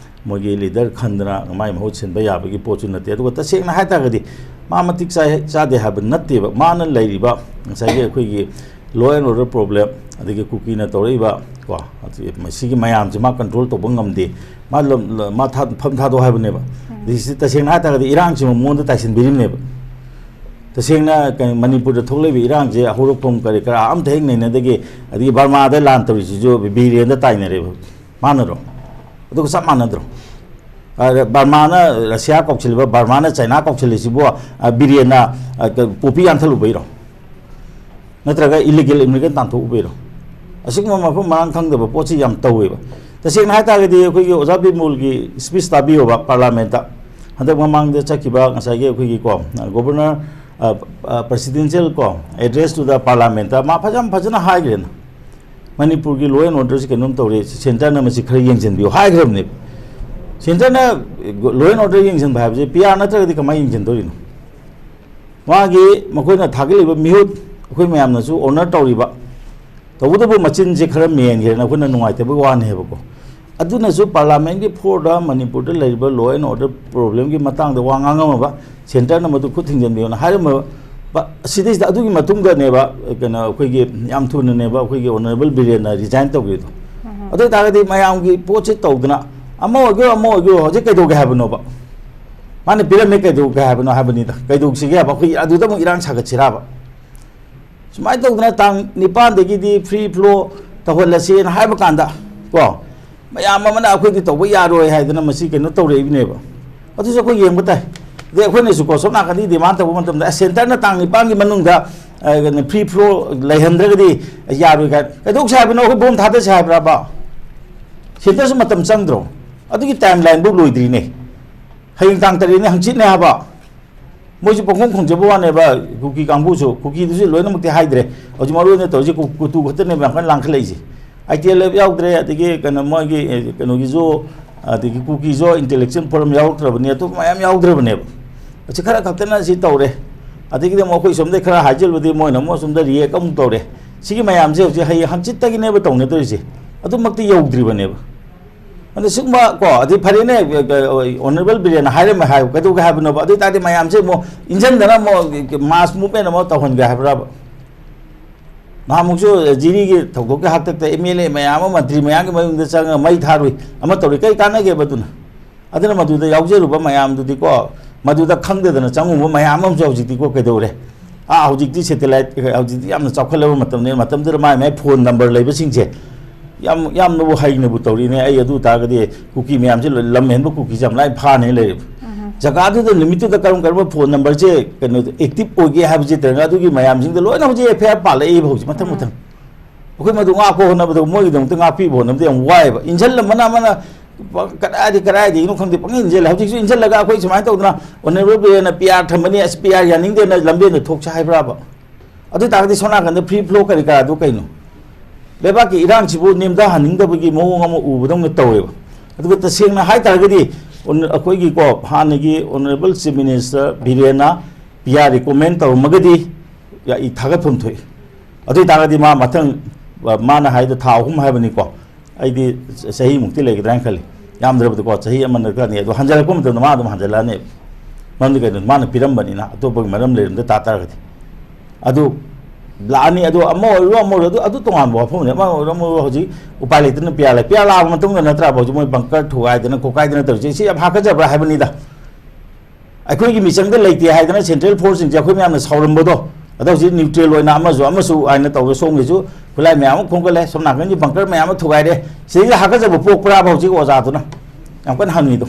ꯃꯣꯏꯒꯤ ꯂꯤꯗꯔ ꯈꯟꯗꯅ ꯃꯥꯏ ꯃꯍꯨꯠ ꯁꯤꯟꯕ ꯌꯥꯕꯒꯤ ꯄꯣꯠꯁꯨ ꯅꯠꯇꯦ꯫ ꯑꯗꯨꯒ ꯇꯁꯦꯡꯅ ꯍꯥꯏ ꯇꯥꯔꯒꯗꯤ ꯃꯥ ꯃꯇꯤꯛ ꯆꯥꯏ, ꯆꯥꯗꯦ ꯍꯥꯏꯕ ꯅꯠꯇꯦꯕ꯫ ꯃꯥꯅ ꯂꯩꯔꯤꯕ ꯉꯁꯥꯏꯒꯤ ꯑꯩꯈꯣꯏꯒꯤ law and order problem, ꯑꯗꯒꯤ ꯀꯨꯀꯤꯅ ꯇꯧꯔꯛꯏꯕ ꯀꯣ, ꯑꯗꯒꯤ ꯃꯁꯤꯒꯤ ꯃꯌꯥꯝꯁꯦ ꯃꯥ ꯀꯟꯇ꯭ꯔꯣꯜ ꯇꯧꯕ ꯉꯝꯗꯦ꯫ ꯃꯥ ꯂꯝ-, ꯃꯥ ꯊꯥ-, ꯐꯝ ꯊꯥꯗꯣꯛ ꯍꯥꯏꯕꯅꯦꯕ꯫ ꯎꯝ꯫ ꯑꯗꯒꯤ ꯁꯤ ꯇꯁꯦꯡꯅ ꯍꯥꯏ ꯇꯥꯔꯒꯗꯤ ꯏꯔꯥꯡꯁꯤꯃ ꯃꯉꯣꯟꯗ ꯇꯥꯏꯁꯤꯟꯕꯤꯔꯤꯕꯅꯦꯕ꯫ ꯇꯁꯦꯡꯅ ꯀꯩ-, ꯃꯅꯤꯄꯨꯔꯗ ꯊꯣꯛꯂꯛꯏꯕ ꯏꯔꯥꯡꯁꯦ ꯍꯧꯔꯛꯐꯝ ꯀꯔꯤ ꯀꯔꯥ ꯑꯝꯇ ꯍꯦꯛ ꯅꯩꯅꯗꯒꯦ꯫ ꯑꯗꯒꯤ ꯕꯔꯃꯥꯗ ꯂꯥꯟ ꯇꯧꯔꯤꯁꯤꯁꯨ ꯕꯤꯔꯦꯟꯗ ꯇꯥꯏꯅꯔꯦꯕ꯫ ꯃꯥꯟꯅꯔꯣ? ꯑꯗꯨꯒ ꯆꯞ ꯃꯥꯟꯅꯗ꯭ꯔꯣ? ꯑ, ꯕꯔꯃꯥꯅ ꯔꯁꯤꯌꯥ ꯀꯧꯁꯤꯜꯂꯤꯕ, ꯕꯔꯃꯥꯅ ꯆꯥꯏꯅꯥ ꯀꯧꯁꯤꯜꯂꯤꯁꯤꯕꯨ, ꯑ, ꯕꯤꯔꯦꯟꯅ, ꯑ, ꯀ-, ꯄꯣꯄꯤ ꯌꯥꯟꯊꯠꯂꯨꯕꯩꯔꯣ? ꯅꯠꯇ꯭ꯔꯒ ꯏꯂꯤꯒꯦꯜ ꯏꯃꯤꯒ꯭ꯔꯦꯟ ꯇꯥꯟꯊꯣꯛꯎꯕꯩꯔꯣ? ꯑꯁꯤꯒꯨꯝꯕ ꯃꯐꯝ ꯃꯔꯥꯡ ꯈꯪꯗꯕ ꯄꯣꯠꯁꯤ ꯌꯥꯝ ꯇꯧꯋꯦꯕ꯫ ꯇꯁꯦꯡꯅ ꯍꯥꯏ ꯇꯥꯔꯒꯗꯤ ꯑꯩꯈꯣꯏꯒꯤ ꯑꯣꯖꯥ ꯕꯤꯃꯣꯜꯒꯤ ꯁ꯭ꯄꯤꯆ ꯇꯥꯕꯤꯌꯣꯕ ꯄꯥꯔꯂꯥꯃꯦꯟꯠꯇ꯫ ꯍꯟꯗꯛ ꯃꯃꯥꯡꯗ ꯆꯠꯈꯤꯕ ꯉꯁꯥꯏꯒꯤ ꯑꯩꯈꯣꯏꯒꯤ ꯀꯣ, ꯒꯣꯕꯔꯅꯔ, ꯄ꯭ꯔꯁꯤꯗꯦꯟꯁꯤꯌꯦꯜ ꯀꯣ, ꯑꯦꯗ꯭ꯔꯦꯁꯇꯨꯗ ꯄꯥꯔꯂꯥꯃꯦꯟꯇ ꯃꯥ ꯐꯖꯅ ꯐꯖꯅ ꯍꯥꯏꯈ꯭ꯔꯦꯅ, ꯃꯅꯤꯄꯨꯔꯒꯤ ꯂꯣ ꯑꯦꯟ ꯑꯣꯔꯗꯔꯁꯤ ꯀꯩꯅꯣꯝ ꯇꯧꯔꯦ, ꯁꯦꯟꯇꯔꯅ ꯃꯁꯤ ꯈꯔ ꯌꯦꯡꯁꯤꯟꯕꯤꯌꯨ ꯍꯥꯏꯈ꯭ꯔꯕꯅꯦꯕ꯫ ꯁꯦꯟꯇꯔꯅ ꯂꯣ ꯑꯦꯟ ꯑꯣꯔꯗꯔ ꯌꯦꯡꯁꯤꯟꯕ ꯍꯥꯏꯕꯁꯦ ꯄꯤ ꯑꯥꯔ ꯅꯠꯇ꯭ꯔꯒꯗꯤ ꯀꯃꯥꯏꯅ ꯌꯦꯡꯁꯤꯟꯗꯣꯔꯤꯅꯣ? ꯃꯥꯒꯤ ꯃꯈꯣꯏꯅ ꯊꯥꯒꯠꯂꯤꯕ ꯃꯤꯍꯨꯠ, ꯑꯩꯈꯣꯏ ꯃꯌꯥꯝꯅꯁꯨ ꯑꯣꯅꯔ ꯇꯧꯔꯤꯕ, ꯇꯧꯕꯇꯕꯨ ꯃꯆꯤꯟꯁꯦ ꯈꯔ ꯃꯦꯟꯈ꯭ꯔꯦꯅ ꯑꯩꯈꯣꯏꯅ ꯅꯨꯡꯉꯥꯏꯇꯕꯒꯤ ꯋꯥꯅꯦꯕꯀꯣ꯫ ꯑꯗꯨꯅꯁꯨ ꯄꯥꯔꯂꯥꯃꯦꯟꯒꯤ ꯐ꯭ꯂꯣꯔꯗ ꯃꯅꯤꯄꯨꯔꯗ ꯂꯩꯔꯤꯕ ꯂꯣ ꯑꯦꯟ ꯑꯣꯔꯗꯔ ꯄ꯭ꯔꯣꯕ꯭ꯂꯦꯝꯒꯤ ꯃꯇꯥꯡꯗ ꯋꯥ ꯉꯥꯡꯉꯝꯃꯕ, ꯁꯦꯟꯇꯔꯅ ꯃꯗꯨ ꯈꯨꯠ ꯊꯤꯡꯖꯤꯟꯕꯤꯌꯣꯅ ꯍꯥꯏꯔꯝꯃꯕ, ꯁꯤꯗꯩꯁꯤꯗ ꯑꯗꯨꯒꯤ ꯃꯇꯨꯡꯗꯅꯦꯕ, ꯀꯩꯅꯣ, ꯑꯩꯈꯣꯏꯒꯤ ꯌꯥꯝ ꯊꯨꯅꯅꯦꯕ ꯑꯩꯈꯣꯏꯒꯤ ꯑꯣꯅꯔꯦꯕꯜ ꯕꯤꯔꯦꯟꯅ ꯔꯤꯖꯥꯏꯟ ꯇꯧꯈ꯭ꯔꯤꯗꯣ꯫ ꯑꯗꯨ ꯑꯣꯏꯇꯥꯔꯒꯗꯤ ꯃꯌꯥꯝꯒꯤ ꯄꯣꯠꯁꯦ ꯇꯧꯗꯅ, ꯑꯃ ꯑꯣꯏꯒꯦꯔꯣ ꯑꯃ ꯑꯣꯏꯒꯦꯔꯣ, ꯍꯧꯖꯤꯛ ꯀꯩꯗꯧꯒꯦ ꯍꯥꯏꯕꯅꯣꯕ? ꯃꯥꯅ ꯄꯤꯔꯝꯃꯦ, ꯀꯩꯗꯧꯒꯦ ꯍꯥꯏꯕꯅꯣ ꯍꯥꯏꯕꯅꯤꯗ꯫ ꯀꯩꯗꯧꯁꯤꯒꯦ ꯍꯥꯏꯕ? ꯑꯩꯈꯣꯏ ꯑꯗꯨꯗ ꯑꯃꯨꯛ ꯏꯔꯥꯡ ꯁꯥꯒꯠꯁꯤꯔꯕ? ꯁꯨꯃꯥꯏꯅ ꯇꯧꯗꯅ ꯇꯥꯡ ꯅꯤꯄꯥꯟꯗꯒꯤꯗꯤ ꯐ꯭ꯔꯤ ꯐ꯭ꯂꯣ ꯇꯧꯍꯜꯂꯁꯦꯅ ꯍꯥꯏꯕ ꯀꯥꯟꯗ, ꯀꯣ, ꯃꯌꯥꯝ ꯑꯃꯅ ꯑꯩꯈꯣꯏꯗꯤ ꯇꯧꯕ ꯌꯥꯔꯣꯏ ꯍꯥꯏꯗꯅ ꯃꯁꯤ ꯀꯩꯅꯣ ꯇꯧꯔꯛꯏꯕꯅꯦꯕ꯫ ꯑꯗꯨꯁꯨ ꯑꯩꯈꯣꯏ ꯌꯦꯡꯕ ꯇꯥꯏ꯫ ꯑꯗꯩ ꯑꯩꯈꯣꯏꯅꯁꯨꯀꯣ, ꯁꯣꯝ ꯅꯥꯀꯟꯗꯒꯤ ꯗꯤꯃꯥꯟ ꯇꯧꯕ ꯃꯇꯝꯗ, "ꯑꯁ, ꯁꯦꯟꯇꯔꯅ ꯇꯥꯡ ꯅꯤꯄꯥꯟꯒꯤ ꯃꯅꯨꯡꯗ, ꯑ, ꯀꯩꯅꯣ, ꯐ꯭ꯔꯤ ꯐ꯭ꯂꯣ ꯂꯩꯍꯟꯗ꯭ꯔꯒꯗꯤ ꯌꯥꯔꯣꯏ" ꯀꯥꯏꯅ꯫ ꯀꯩꯗꯧꯁꯦ ꯍꯥꯏꯕꯅꯣ? ꯑꯩꯈꯣꯏ ꯕꯣꯝ ꯊꯥꯗꯁꯦ ꯍꯥꯏꯕ꯭ꯔꯕ? ꯁꯦꯟꯇꯔꯁꯨ ꯃꯇꯝ ꯆꯪꯗ꯭ꯔꯣ? ꯑꯗꯨꯒꯤ ꯇꯥꯏꯝ ꯂꯥꯏꯟꯐꯧ ꯂꯣꯏꯗ꯭ꯔꯤꯅꯦ꯫ ꯍꯌꯦꯡ ꯇꯥꯡ ꯇꯔꯦꯠꯅꯦ, ꯍꯪꯆꯤꯠꯅꯦ ꯍꯥꯏꯕ꯫ ꯃꯣꯏꯁꯨ ꯄꯪꯈꯣꯡ ꯈꯣꯡꯖꯕ ꯋꯥꯅꯦꯕ, ꯀꯨꯀꯤ ꯀꯥꯡꯕꯨꯁꯨ꯫ ꯀꯨꯀꯤꯗꯨꯁꯨ ꯂꯣꯏꯅꯃꯛꯇꯤ ꯍꯥꯏꯗ꯭ꯔꯦ꯫ ꯍꯧꯖꯤꯛ ꯃꯔꯨ ꯑꯣꯏꯅ ꯇꯧꯔꯤꯁꯦ ꯀꯨ-, ꯀꯨꯇꯨ ꯈꯛꯇꯅꯦꯕ ꯌꯥꯝ ꯀꯟꯅ ꯂꯥꯡꯈꯠꯂꯛꯏꯁꯦ꯫ ꯑꯥꯏ ꯇꯤ ꯑꯦꯜ ꯑꯦꯐ ꯌꯥꯎꯗ꯭ꯔꯦ, ꯑꯗꯒꯤ ꯀꯩꯅꯣ ꯃꯣꯏꯒꯤ, ꯑꯦ, ꯀꯩꯅꯣꯒꯤꯁꯨ, ꯑꯗꯒꯤ ꯀꯨꯀꯤꯁꯨ ꯏꯟꯇꯦꯂꯦꯛꯆꯨꯋꯦꯜ ꯐꯣꯔꯝ ꯌꯥꯎꯔꯛꯇ꯭ꯔꯕꯅꯤ, ꯑꯇꯣꯞꯄ ꯃꯌꯥꯝ ꯌꯥꯎꯗ꯭ꯔꯕꯅꯦꯕ꯫ ꯑꯁꯤ ꯈꯔ ꯈꯛꯇꯅ ꯁꯤ ꯇꯧꯔꯦ꯫ ꯑꯗꯒꯤꯗꯤ ꯑꯃꯨꯛ ꯑꯩꯈꯣꯏ ꯁꯣꯝꯗꯩ ꯈꯔ ꯍꯥꯏꯖꯤꯜꯂꯨꯗꯤ ꯃꯣꯏꯅ ꯑꯃꯨꯛ ꯑꯁꯣꯝꯗ ꯔꯤꯌꯦꯛ ꯑꯃꯨꯛ ꯇꯧꯔꯦ꯫ ꯁꯤꯒꯤ ꯃꯌꯥꯝꯁꯦ ꯍꯧꯖꯤꯛ ꯍꯌꯦꯡ ꯍꯪꯆꯤꯠꯇꯒꯤꯅꯦꯕ ꯇꯧꯅꯗꯣꯏꯁꯦ꯫ ꯑꯗꯨꯃꯛꯇꯤ ꯌꯧꯗ꯭ꯔꯤꯕꯅꯦꯕ꯫ ꯑꯗ ꯁꯤꯒꯨꯝꯕ ꯀꯣ, ꯑꯗꯩ ꯐꯔꯦꯅꯦ, ꯑꯣꯅꯔꯦꯕꯜ ꯕꯤꯔꯦꯟꯅ ꯍꯥꯏꯔꯝꯃꯦ ꯍꯥꯏꯌꯨ, ꯀꯩꯗꯧꯒꯦ ꯍꯥꯏꯕꯅꯣꯕ? ꯑꯗꯨ ꯑꯣꯏ ꯇꯥꯔꯗꯤ ꯃꯌꯥꯝꯁꯦ ꯑꯃꯨꯛ ꯏꯟꯖꯟꯗꯅ ꯑꯃꯨꯛ ꯃꯥꯁ ꯃꯨꯚꯃꯦꯟ ꯑꯃ ꯇꯧꯍꯟꯒꯦ ꯍꯥꯏꯕ꯭ꯔꯕ? ꯅꯍꯥꯟꯃꯨꯛꯁꯨ ꯖꯤꯔꯤꯒꯤ ꯊꯧꯗꯣꯛꯀꯤ ꯍꯥꯛꯇꯛꯇ ꯑꯦꯝ ꯑꯦꯜ ꯑꯦ ꯃꯌꯥꯝ ꯑꯃ, ꯃꯟꯇ꯭ꯔꯤ ꯃꯌꯥꯝꯒꯤ ꯃꯌꯨꯝꯗ ꯆꯪꯉꯒ ꯃꯩ ꯊꯥꯔꯨꯏ, ꯑꯃ ꯇꯧꯔꯤ, ꯀꯩ ꯀꯥꯟꯅꯒꯦꯕ ꯑꯗꯨꯅ? ꯑꯗꯨꯅ ꯃꯗꯨꯗ ꯌꯥꯎꯖꯔꯨꯕ ꯃꯌꯥꯝꯗꯨꯗꯤꯀꯣ, ꯃꯗꯨꯗ ꯈꯪꯗꯗꯅ ꯆꯪꯉꯨꯕ ꯃꯌꯥꯝ ꯑꯃꯁꯨ ꯍꯧꯖꯤꯛꯇꯤꯀꯣ ꯀꯩꯗꯧꯔꯦ? ꯑꯥ, ꯍꯧꯖꯤꯛꯇꯤ ꯁꯦꯇꯦꯂꯥꯏꯠ, ꯍꯧꯖꯤꯛꯇꯤ ꯌꯥꯝꯅ ꯆꯥꯎꯈꯠꯂꯕ ꯃꯇꯝꯅꯤ, ꯃꯇꯝꯗꯨꯗ ꯃꯥꯏ ꯃꯥꯏ ꯐꯣꯟ ꯅꯝꯕꯔ ꯂꯩꯕꯁꯤꯡꯁꯦ ꯌꯥꯝ, ꯌꯥꯝꯅꯕꯨ ꯍꯩꯅꯕꯨ ꯇꯧꯔꯤꯅꯦ꯫ ꯑꯩ ꯑꯗꯨ ꯇꯥꯔꯒꯗꯤ ꯀꯨꯀꯤ ꯃꯌꯥꯝꯁꯦ ꯂꯣꯏ, ꯂꯝ ꯍꯦꯟꯕ ꯀꯨꯀꯤꯁꯦ ꯌꯥꯝ ꯂꯥꯏꯅ ꯐꯥꯅꯦꯅ ꯂꯩꯔꯦꯕ꯫ ꯎꯝ꯫ ꯖꯒꯥꯗꯨꯗ ꯅꯨꯃꯤꯠꯇꯨꯗ ꯀꯔꯝ ꯀꯔꯝꯕ ꯐꯣꯟ ꯅꯝꯕꯔꯁꯦ ꯀꯩꯅꯣ ꯑꯦꯛꯇꯤꯚ ꯑꯣꯏꯒꯦ ꯍꯥꯏꯕꯁꯦ ꯇꯧꯔꯒ ꯑꯗꯨꯒꯤ ꯃꯌꯥꯝꯁꯤꯡꯗ ꯂꯣꯏꯅ ꯍꯧꯖꯤꯛ ꯑꯦꯐ ꯑꯥꯏ ꯑꯥꯔ ꯄꯥꯜꯂꯛꯏꯕ ꯍꯧꯖꯤꯛ ꯃꯊꯪ ꯎꯝ꯫ ꯃꯊꯪ꯫ ꯑꯩꯈꯣꯏ ꯃꯗꯨ ꯉꯥꯛꯄ ꯍꯣꯠꯅꯕꯗ, ꯃꯣꯏꯒꯤꯗꯃꯛꯇ ꯉꯥꯛꯄꯤꯕ ꯍꯣꯠꯅꯕꯗ ꯌꯥꯝ ꯋꯥꯏꯑꯦꯕ꯫ ꯏꯟꯁꯤꯜꯂꯝꯕꯅ ꯑꯃꯅ ꯀꯗꯥꯏꯗꯤ ꯀꯗꯥꯏꯗꯒꯤꯅꯣ ꯈꯪꯗꯦ, ꯄꯪꯏꯟ ꯏꯟꯁꯤꯜꯂꯦ꯫ ꯍꯧꯖꯤꯛꯁꯨ ꯏꯟꯁꯤꯜꯂꯒ ꯑꯩꯈꯣꯏ ꯁꯨꯃꯥꯏꯅ ꯇꯧꯗꯅ ꯑꯣꯅꯔꯦꯕꯜ ꯕꯤꯔꯦꯟꯅ ꯄꯤ ꯑꯥꯔ ꯊꯝꯕꯅꯤ, ꯑꯁ, ꯄꯤ ꯑꯥꯔ ꯌꯥꯅꯤꯡꯗꯦꯅ ꯂꯝꯕꯦꯟꯗ ꯊꯣꯛꯁꯦ ꯍꯥꯏꯕ꯭ꯔꯥꯕ? ꯑꯗꯨ ꯑꯣꯏ ꯇꯥꯔꯒꯗꯤ ꯁꯣꯝ ꯅꯥꯀꯟꯗ ꯐ꯭ꯔꯤ ꯐ꯭ꯂꯣ ꯀꯔꯤ ꯀꯔꯥꯗꯨ ꯀꯩꯅꯣ? ꯂꯩꯕꯥꯛꯀꯤ ꯏꯔꯥꯡꯁꯤꯕꯨ ꯅꯦꯝꯊꯍꯟꯅꯤꯡꯗꯕꯒꯤ ꯃꯑꯣꯡ ꯑꯃ ꯎꯕꯗꯧꯅ ꯇꯧꯋꯦꯕ꯫ ꯑꯗꯨꯒ ꯇꯁꯦꯡꯅ ꯍꯥꯏ ꯇꯥꯔꯒꯗꯤ ꯑꯣꯟ-, ꯑꯩꯈꯣꯏꯒꯤꯀꯣ, ꯍꯥꯟꯅꯒꯤ ꯑꯣꯅꯔꯦꯕꯜ ꯆꯤꯐ ꯃꯤꯅꯤꯁꯇꯔ ꯕꯤꯔꯦꯟꯅ ꯄꯤ ꯑꯥꯔ ꯔꯤꯀꯣꯃꯦꯟ ꯇꯧꯔꯝꯃꯒꯗꯤ ꯑꯩ ꯊꯥꯒꯠꯐꯝ ꯊꯣꯛꯏ꯫ ꯑꯗꯨ ꯑꯣꯏ ꯇꯥꯔꯒꯗꯤ ꯃꯥ ꯃꯊꯪ, ꯃꯥꯅ ꯍꯥꯏꯗꯣ ꯊꯥ ꯑꯍꯨꯝ ꯍꯥꯏꯕꯅꯤꯀꯣ, ꯑꯩꯗꯤ ꯆꯍꯤꯃꯨꯛꯇꯤ ꯂꯩꯒꯗ꯭ꯔꯥ ꯍꯥꯏꯅ ꯈꯜꯂꯤ꯫ ꯌꯥꯝꯗ꯭ꯔꯕꯗꯀꯣ, ꯆꯍꯤ ꯑꯃ ꯅꯠꯇ꯭ꯔ ꯑꯅꯤ, ꯑꯗꯣ ꯍꯟꯖꯜꯂꯛꯄ ꯃꯇꯝꯗ ꯃꯥ ꯑꯗꯨꯝ ꯍꯟꯖꯜꯂꯛꯑꯅꯦꯕ꯫ ꯃꯔꯝꯗꯤ ꯀꯩꯅꯣ, ꯃꯥꯅ ꯄꯤꯔꯝꯕꯅꯤꯅ꯫ ꯑꯇꯣꯞꯄꯒꯤ ꯃꯔꯝ ꯂꯩꯔꯝꯗ ꯇꯥ ꯇꯥꯔꯒꯗꯤ ꯑꯗꯨ ꯂꯥꯛꯑꯅꯤ꯫ ꯑꯗꯣ ꯑꯃ ꯑꯣꯏꯔꯣ, ꯑꯃ ꯑꯣꯏꯔꯣ, ꯑꯗꯨ, ꯑꯗꯨ ꯇꯣꯉꯥꯟꯕ ꯋꯥꯐꯝꯅꯤ꯫ ꯑꯃ ꯑꯣꯏꯔꯣ, ꯑꯃ ꯑꯣꯏꯔꯣ, ꯍꯧꯖꯤꯛ ꯎꯄꯥꯏ ꯂꯩꯇꯅ ꯄꯤ ꯑꯥꯔ ꯂꯥꯛꯑꯦ꯫ ꯄꯤ ꯑꯥꯔ ꯂꯥꯛꯑꯕ ꯃꯇꯨꯡꯗ ꯅꯠꯇ꯭ꯔꯕ ꯍꯧꯖꯤꯛ ꯃꯣꯏ ꯕꯪꯀꯔ ꯊꯨꯒꯥꯏꯗꯅ ꯈꯣꯠꯀꯥꯏꯗꯅ ꯇꯧꯔꯤꯁꯦ? ꯁꯤ ꯌꯥꯝ ꯍꯥꯀꯠꯆꯕ꯭ꯔꯥ ꯍꯥꯏꯕꯅꯤꯗ꯫ ꯑꯩꯈꯣꯏꯒꯤ ꯃꯤꯆꯪꯗ ꯂꯩꯇꯦ ꯍꯥꯏꯗꯅ ꯁꯦꯟꯇ꯭ꯔꯦꯜ ꯐꯣꯔꯁꯁꯤꯡꯁꯦ ꯑꯩꯈꯣꯏ ꯃꯌꯥꯝꯅ ꯁꯥꯎꯔꯝꯕꯗꯣ, ꯑꯗꯣ ꯍꯧꯖꯤꯛ ꯅ꯭ꯌꯨꯇ꯭ꯔꯦꯜ ꯑꯣꯏꯅ ꯑꯃꯁꯨ ꯑꯃꯁꯨ ꯍꯥꯏꯅ ꯇꯧꯔꯦ꯫ ꯁꯣꯝꯒꯤꯁꯨ ꯈꯨꯠꯂꯥꯏ ꯃꯌꯥꯝ ꯑꯃ ꯈꯣꯝꯒꯠꯂꯦ, ꯁꯣꯝ ꯅꯥꯀꯟꯒꯤ ꯕꯪꯀꯔ ꯃꯌꯥꯝ ꯑꯃ ꯊꯨꯒꯥꯏꯔꯦ꯫ ꯁꯤꯗꯩꯁꯤꯗ ꯍꯥꯀꯠꯆꯕ ꯄꯣꯛꯄ꯭ꯔꯥꯕ ꯍꯧꯖꯤꯛ ꯑꯣꯖꯥꯗꯨꯅ? ꯌꯥꯝ ꯀꯟꯅ ꯍꯪꯉꯤꯗꯣ꯫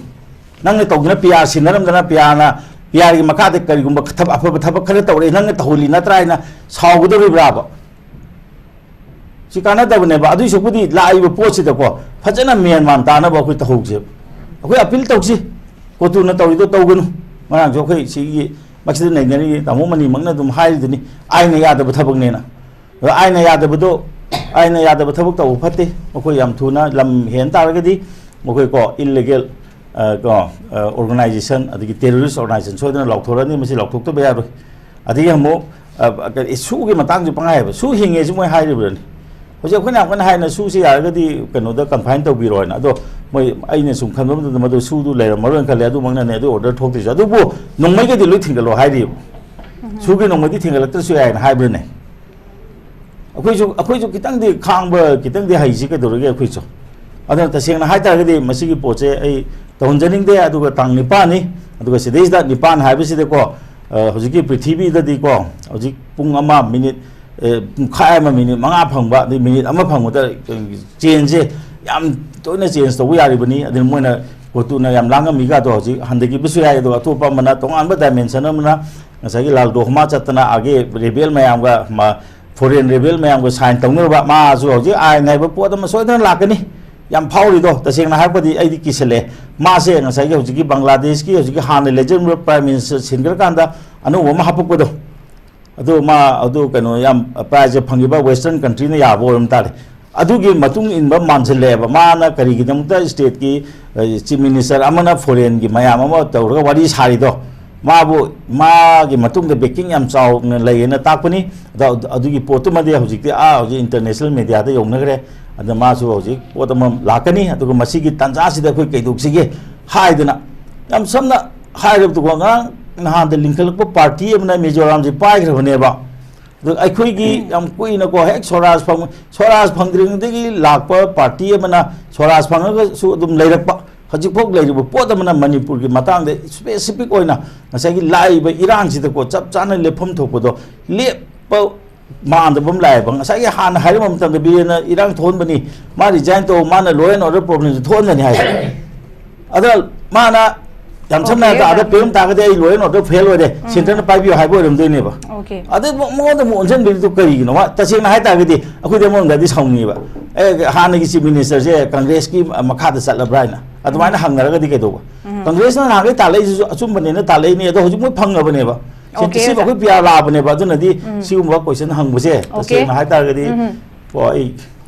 ꯅꯪꯅ ꯇꯧꯗꯅ ꯄꯤ ꯑꯥꯔ ꯁꯤꯟꯅꯔꯝꯗꯅ, ꯄꯤ ꯑꯥꯔꯅ, ꯄꯤ ꯑꯥꯔꯒꯤ ꯃꯈꯥꯗ ꯀꯔꯤꯒꯨꯝꯕ ꯊꯕꯛ, ꯑꯐꯕ ꯊꯕꯛ ꯈꯔ ꯇꯧꯔꯛꯑꯦ, ꯅꯪꯅ ꯇꯧꯍꯜꯂꯤ ꯅꯠꯇ꯭ꯔꯥ ꯍꯥꯏꯅ ꯁꯥꯎꯒꯗꯧꯔꯤꯕ꯭ꯔꯥꯕ? ꯁꯤ ꯀꯥꯟꯅꯗꯕꯅꯦꯕ꯫ ꯑꯗꯨꯏ ꯁꯔꯨꯛꯄꯨꯗꯤ ꯂꯥꯛꯏꯕ ꯄꯣꯠꯁꯤꯗꯀꯣ ꯐꯖꯅ ꯃꯦꯟ ꯃꯥꯟ ꯇꯥꯅꯕ ꯑꯩꯈꯣꯏ ꯇꯧꯍꯧꯁꯦꯕ꯫ ꯑꯩꯈꯣꯏ ꯑꯄꯤꯜ ꯇꯧꯁꯤ, ꯀꯣꯇꯨꯅ ꯇꯧꯔꯤꯗꯣ ꯇꯧꯒꯅꯨ꯫ ꯉꯔꯥꯡꯁꯨ ꯑꯩꯈꯣꯏ ꯁꯤꯒꯤ ꯃꯁꯤꯗ ꯅꯩꯅꯔꯤ ꯇꯥꯃꯣ ꯃꯅꯤꯃꯛꯅ ꯑꯗꯨꯝ ꯍꯥꯏꯔꯤꯗꯨꯅꯤ, ꯑꯥꯏꯟꯅ ꯌꯥꯗꯕ ꯊꯕꯛꯅꯦꯅ꯫ ꯑꯗꯣ ꯑꯥꯏꯟꯅ ꯌꯥꯗꯕꯗꯣ, ꯑꯥꯏꯟꯅ ꯌꯥꯗꯕ ꯊꯕꯛ ꯇꯧꯕ ꯐꯠꯇꯦ꯫ ꯃꯈꯣꯏ ꯌꯥꯝ ꯊꯨꯅ ꯂꯝ ꯍꯦꯟ ꯇꯥꯔꯒꯗꯤ ꯃꯈꯣꯏ ꯀꯣ ꯏꯜꯂꯤꯒꯦꯜ, ꯑ, ꯀꯣ, ꯑ, ꯑꯣꯔꯒꯅꯥꯏꯖꯦꯁꯟ, ꯑꯗꯒꯤ ꯇꯦꯔꯣꯔꯤꯁ ꯑꯣꯔꯒꯅꯥꯏꯖꯦꯁꯟ ꯁꯣꯏꯗꯅ ꯂꯥꯎꯊꯣꯔꯛꯑꯅꯤ꯫ ꯃꯁꯤ ꯂꯥꯎꯊꯣꯛꯇꯕ ꯌꯥꯔꯣꯏ꯫ ꯑꯗꯒꯤ ꯑꯃꯨꯛ, ꯑ, ꯀꯔꯤ, ꯁꯨꯒꯤ ꯃꯇꯥꯡꯁꯨ ꯄꯪꯍꯥꯏ ꯍꯥꯏꯕ, ꯁꯨ ꯍꯤꯡꯉꯦꯁꯤ ꯃꯣꯏ ꯍꯥꯏꯔꯤꯕ꯭ꯔꯅꯤ? ꯍꯧꯖꯤꯛ ꯑꯩꯈꯣꯏꯅ ꯌꯥꯝ ꯀꯟꯅ ꯍꯥꯏꯅ ꯁꯨꯁꯤ ꯌꯥꯔꯒꯗꯤ ꯀꯩꯅꯣꯗ ꯀꯟꯐꯥꯏꯟ ꯇꯧꯕꯤꯔꯣ ꯍꯥꯏꯅ꯫ ꯑꯗꯣ ꯃꯣꯏ, ꯑꯩꯅ ꯁꯨꯝ ꯈꯟꯕ ꯃꯇꯝꯗ ꯃꯗꯨ ꯁꯨꯗꯨ ꯂꯩꯔꯝꯃꯔꯣꯏꯅ ꯈꯜꯂꯦ꯫ ꯑꯗꯨꯃꯛꯅꯅꯦ ꯑꯗꯨ ꯑꯣꯔꯗꯔ ꯊꯣꯛꯇ꯭ꯔꯤꯁꯦ꯫ ꯑꯗꯨꯕꯨ ꯅꯣꯡꯃꯩꯒꯗꯤ ꯂꯣꯏ ꯊꯤꯡꯒꯠꯂꯣ ꯍꯥꯏꯔꯤꯕ꯫ ꯁꯨꯒꯤ ꯅꯣꯡꯃꯩꯗꯤ ꯊꯤꯡꯒꯠꯂꯛꯇ꯭ꯔꯁꯨ ꯌꯥꯏꯅ ꯍꯥꯏꯕ꯭ꯔꯅꯦ? ꯑꯩꯈꯣꯏꯁꯨ, ꯑꯩꯈꯣꯏꯁꯨ ꯈꯤꯇꯪꯗꯤ ꯈꯥꯡꯕ, ꯈꯤꯇꯪꯗꯤ ꯍꯩꯁꯤ ꯀꯩꯗꯧꯔꯒꯦ ꯑꯩꯈꯣꯏꯁꯨ? ꯑꯗꯨꯅ ꯇꯁꯦꯡꯅ ꯍꯥꯏꯇꯥꯔꯒꯗꯤ ꯃꯁꯤꯒꯤ ꯄꯣꯠꯁꯦ ꯑꯩ ꯇꯧꯍꯟꯖꯅꯤꯡꯗꯦ꯫ ꯑꯗꯨꯒ ꯇꯥꯡ ꯅꯤꯄꯥꯟꯅꯤ, ꯑꯗꯨꯒ ꯁꯤꯗꯩꯁꯤꯗ ꯅꯤꯄꯥꯟ ꯍꯥꯏꯕꯁꯤꯗꯀꯣ, ꯑ, ꯍꯧꯖꯤꯛꯀꯤ ꯄ꯭ꯔꯤꯊꯤꯕꯤꯗꯗꯤꯀꯣ, ꯍꯧꯖꯤꯛ ꯄꯨꯡ ꯑꯃ ꯃꯤꯅꯤꯠ, ꯑꯦ, ꯄꯨꯡꯈꯥꯏ ꯑꯃ ꯃꯤꯅꯤꯠ ꯃꯉꯥ ꯐꯪꯕ, ꯑꯗꯩ ꯃꯤꯅꯤꯠ ꯑꯃ ꯐꯪꯕꯗ ꯆꯦꯟꯖꯁꯦ ꯌꯥꯝ ꯇꯣꯏꯅ ꯆꯦꯟꯖ ꯇꯧꯕ ꯌꯥꯔꯤꯕꯅꯤ꯫ ꯑꯗꯨꯅ ꯃꯣꯏꯅ ꯀꯣꯇꯨꯅ ꯌꯥꯝ ꯂꯥꯡꯉꯝꯃꯤꯒꯗꯣ ꯍꯧꯖꯤꯛ ꯍꯟꯊꯈꯤꯕꯁꯨ ꯌꯥꯏ꯫ ꯑꯗꯨꯒ ꯑꯇꯣꯞꯄ ꯑꯃꯅ, ꯇꯣꯉꯥꯟꯕ ꯗꯥꯏꯃꯦꯟꯁꯟ ꯑꯃꯅ ꯉꯁꯥꯏꯒꯤ ꯂꯥꯜꯗꯣ ꯍꯣꯃꯥ ꯆꯠꯇꯅ ꯑꯥꯒꯤ ꯔꯦꯕꯦꯜ ꯃꯌꯥꯝꯒ, ꯃ-, ꯐꯣꯔꯦꯟ ꯔꯦꯕꯦꯜ ꯃꯌꯥꯝꯒ ꯁꯥꯏꯟ ꯇꯧꯅꯔꯨꯕ, ꯃꯥꯁꯨ ꯍꯧꯖꯤꯛ ꯑꯥꯏꯟ ꯍꯥꯏꯕ ꯄꯣꯠ ꯑꯃ ꯁꯣꯏꯗꯅ ꯂꯥꯛꯀꯅꯤ꯫ ꯌꯥꯝ ꯐꯥꯎꯔꯤꯗꯣ, ꯇꯁꯦꯡꯅ ꯍꯥꯏꯔꯒꯗꯤ ꯑꯩꯗꯤ ꯀꯤꯁꯜꯂꯛꯑꯦ꯫ ꯃꯥꯁꯦ ꯉꯁꯥꯏꯒꯤ ꯍꯧꯖꯤꯛꯀꯤ ꯕꯪꯒ꯭ꯂꯥꯗꯦꯁꯀꯤ ꯍꯧꯖꯤꯛꯀꯤ ꯍꯥꯟꯅ ꯂꯩꯖꯔꯝꯕ Prime Minister ꯁꯤꯟꯈ꯭ꯔꯀꯥꯟꯗ ꯑꯅꯧꯕ ꯑꯃ ꯍꯥꯞꯄꯛꯄꯗꯣ, ꯑꯗꯨ ꯃꯥ, ꯑꯗꯨ ꯀꯩꯅꯣ, ꯌꯥꯝ prize ꯐꯪꯉꯤꯕ Western countryꯅ ꯌꯥꯕ ꯑꯣꯏꯔꯝ ꯇꯥꯔꯦ꯫ ꯑꯗꯨꯒꯤ ꯃꯇꯨꯡ ꯏꯟꯕ ꯃꯥꯟꯁꯤꯜꯂꯛꯑꯦꯕ꯫ ꯃꯥꯅ ꯀꯔꯤꯒꯤꯗꯃꯛꯇ stateꯀꯤ, ꯑ, Chief Minister ꯑꯃꯅ foreignꯒꯤ ꯃꯌꯥꯝ ꯑꯃ ꯇꯧꯔꯒ ꯋꯥꯔꯤ ꯁꯥꯔꯤꯗꯣ, ꯃꯥꯕꯨ, ꯃꯥꯒꯤ ꯃꯇꯨꯡꯗ backing ꯌꯥꯝ ꯆꯥꯎꯅ ꯂꯩꯌꯦꯅ ꯇꯥꯛꯄꯅꯤ꯫ ꯑꯗꯣ ꯑꯗꯨꯒꯤ ꯄꯣꯠꯇꯨꯃꯗꯤ ꯍꯧꯖꯤꯛꯇꯤ, ꯑꯥ, ꯍꯧꯖꯤꯛ international mediaꯗ ꯌꯧꯅꯈ꯭ꯔꯦ꯫ ꯑꯗ ꯃꯥꯁꯨ ꯍꯧꯖꯤꯛ ꯄꯣꯠ ꯑꯃ ꯂꯥꯛꯀꯅꯤ, ꯑꯗꯨꯒ ꯃꯁꯤꯒꯤ ꯇꯥꯟꯖꯥꯁꯤꯗ ꯑꯩꯈꯣꯏ ꯀꯩꯗꯧꯁꯤꯒꯦ ꯍꯥꯏꯗꯅ, ꯌꯥꯝ ꯁꯝꯅ ꯍꯥꯏꯔꯕꯗꯀꯣ, ꯉꯔꯥꯡ ꯅꯍꯥꯟꯗ ꯂꯤꯡꯈꯠꯂꯛꯄ party ꯑꯃꯅ ꯃꯤꯖꯣꯔꯥꯝꯁꯤ ꯄꯥꯏꯈ꯭ꯔꯕꯅꯦꯕ꯫ ꯑꯗꯨ ꯑꯩꯈꯣꯏꯒꯤ ꯌꯥꯝ ꯀꯨꯏꯅꯀꯣ, ꯍꯦꯛ ꯁ꯭ꯋꯔꯥꯖ ꯐꯪ-, ꯁ꯭ꯋꯔꯥꯖ ꯐꯪꯗ꯭ꯔꯤꯉꯩꯗꯒꯤ ꯂꯥꯛꯄ party ꯑꯃꯅ ꯁ꯭ꯋꯔꯥꯖ ꯐꯪꯉꯒꯁꯨ ꯑꯗꯨꯝ ꯂꯩꯔꯛꯄ, ꯍꯧꯖꯤꯛꯐꯥꯎ ꯂꯩꯔꯤꯕ ꯄꯣꯠ ꯑꯃꯅ ꯃꯅꯤꯄꯨꯔꯒꯤ ꯃꯇꯥꯡꯗ specific ꯑꯣꯏꯅ ꯉꯁꯥꯏꯒꯤ ꯂꯥꯛꯏꯕ ꯏꯔꯥꯡꯁꯤꯗꯀꯣ, ꯆꯞ ꯆꯥꯅ ꯂꯦꯞꯐꯝ ꯊꯣꯛꯄꯗꯣ ꯂꯦꯞꯄ ꯃꯥꯟꯗꯕ ꯑꯃ ꯂꯥꯛꯑꯦꯕ꯫ ꯉꯁꯥꯏꯒꯤ ꯍꯥꯟꯅ ꯍꯥꯏꯔꯝꯕ ꯃꯇꯝꯗ ꯕꯤꯔꯦꯟꯅ ꯏꯔꯥꯡ ꯊꯣꯛꯍꯟꯕꯅꯤ, ꯃꯥ resign ꯇꯧ, ꯃꯥꯅ law and order problemꯁꯦ ꯊꯣꯛꯍꯟꯕꯅꯤ ꯍꯥꯏ꯫ ꯑꯗ ꯃꯥꯅ ꯌꯥꯝ ꯁꯝꯅ Okay, ꯍꯥꯏꯔꯕꯗ ꯑꯥꯗ okay. ꯄꯤꯔꯝ ꯇꯥꯔꯒꯗꯤ ꯑꯩ law and order fail ꯑꯣꯏꯔꯦ, ꯎꯝ꯫ Centreꯅ ꯄꯥꯏꯕꯤꯌꯨ ꯍꯥꯏꯕ ꯑꯣꯏꯔꯝꯗꯣꯏꯅꯦꯕ꯫ Okay. ꯑꯗ ꯃ-, ꯃꯉꯣꯟꯗ ꯑꯃꯨꯛ ꯑꯣꯟꯁꯤꯟꯕꯤꯔꯤꯗꯨ ꯀꯔꯤꯒꯤꯅꯣ? ꯃꯥ ꯇꯁꯦꯡꯅ ꯍꯥꯏꯇꯥꯔꯒꯗꯤ ꯑꯩꯈꯣꯏꯗꯤ ꯑꯃꯔꯣꯝꯗꯗꯤ ꯁꯥꯎꯅꯤꯡꯉꯦꯕ꯫ ꯑꯦ, ꯍꯥꯟꯅꯒꯤ Chief Ministerꯁꯦ Congressꯀꯤ ꯃꯈꯥꯗ ꯆꯠꯂꯕ꯭ꯔꯥ ꯍꯥꯏꯅ ꯑꯗꯨꯃꯥꯏꯅ ꯎꯝ꯫ ꯍꯪꯅꯔꯒꯗꯤ ꯀꯩꯗꯧꯕ? ꯎꯝ꯫ Congressꯅ ꯅꯍꯥꯟꯈꯩ ꯇꯥꯜꯂꯛꯏꯁꯤꯁꯨ ꯑꯆꯨꯝꯕꯅꯦꯅ ꯇꯥꯜꯂꯛꯏꯅꯦ, ꯑꯗꯣ ꯍꯧꯖꯤꯛ ꯃꯣꯏ ꯐꯪꯉꯕꯅꯦꯕ꯫ Okay, ꯁꯤꯕ sir. ꯑꯩꯈꯣꯏ P R ꯂꯥꯛꯑꯕꯅꯦꯕ, ꯑꯗꯨꯅꯗꯤ ꯎꯝ꯫ ꯁꯤꯒꯨꯝꯕ question ꯍꯪꯕꯁꯦ Okay. ꯇꯁꯦꯡꯅ ꯍꯥꯏꯇꯥꯔꯒꯗꯤ ꯎꯝ꯫ ꯀꯣ, ꯑꯩ,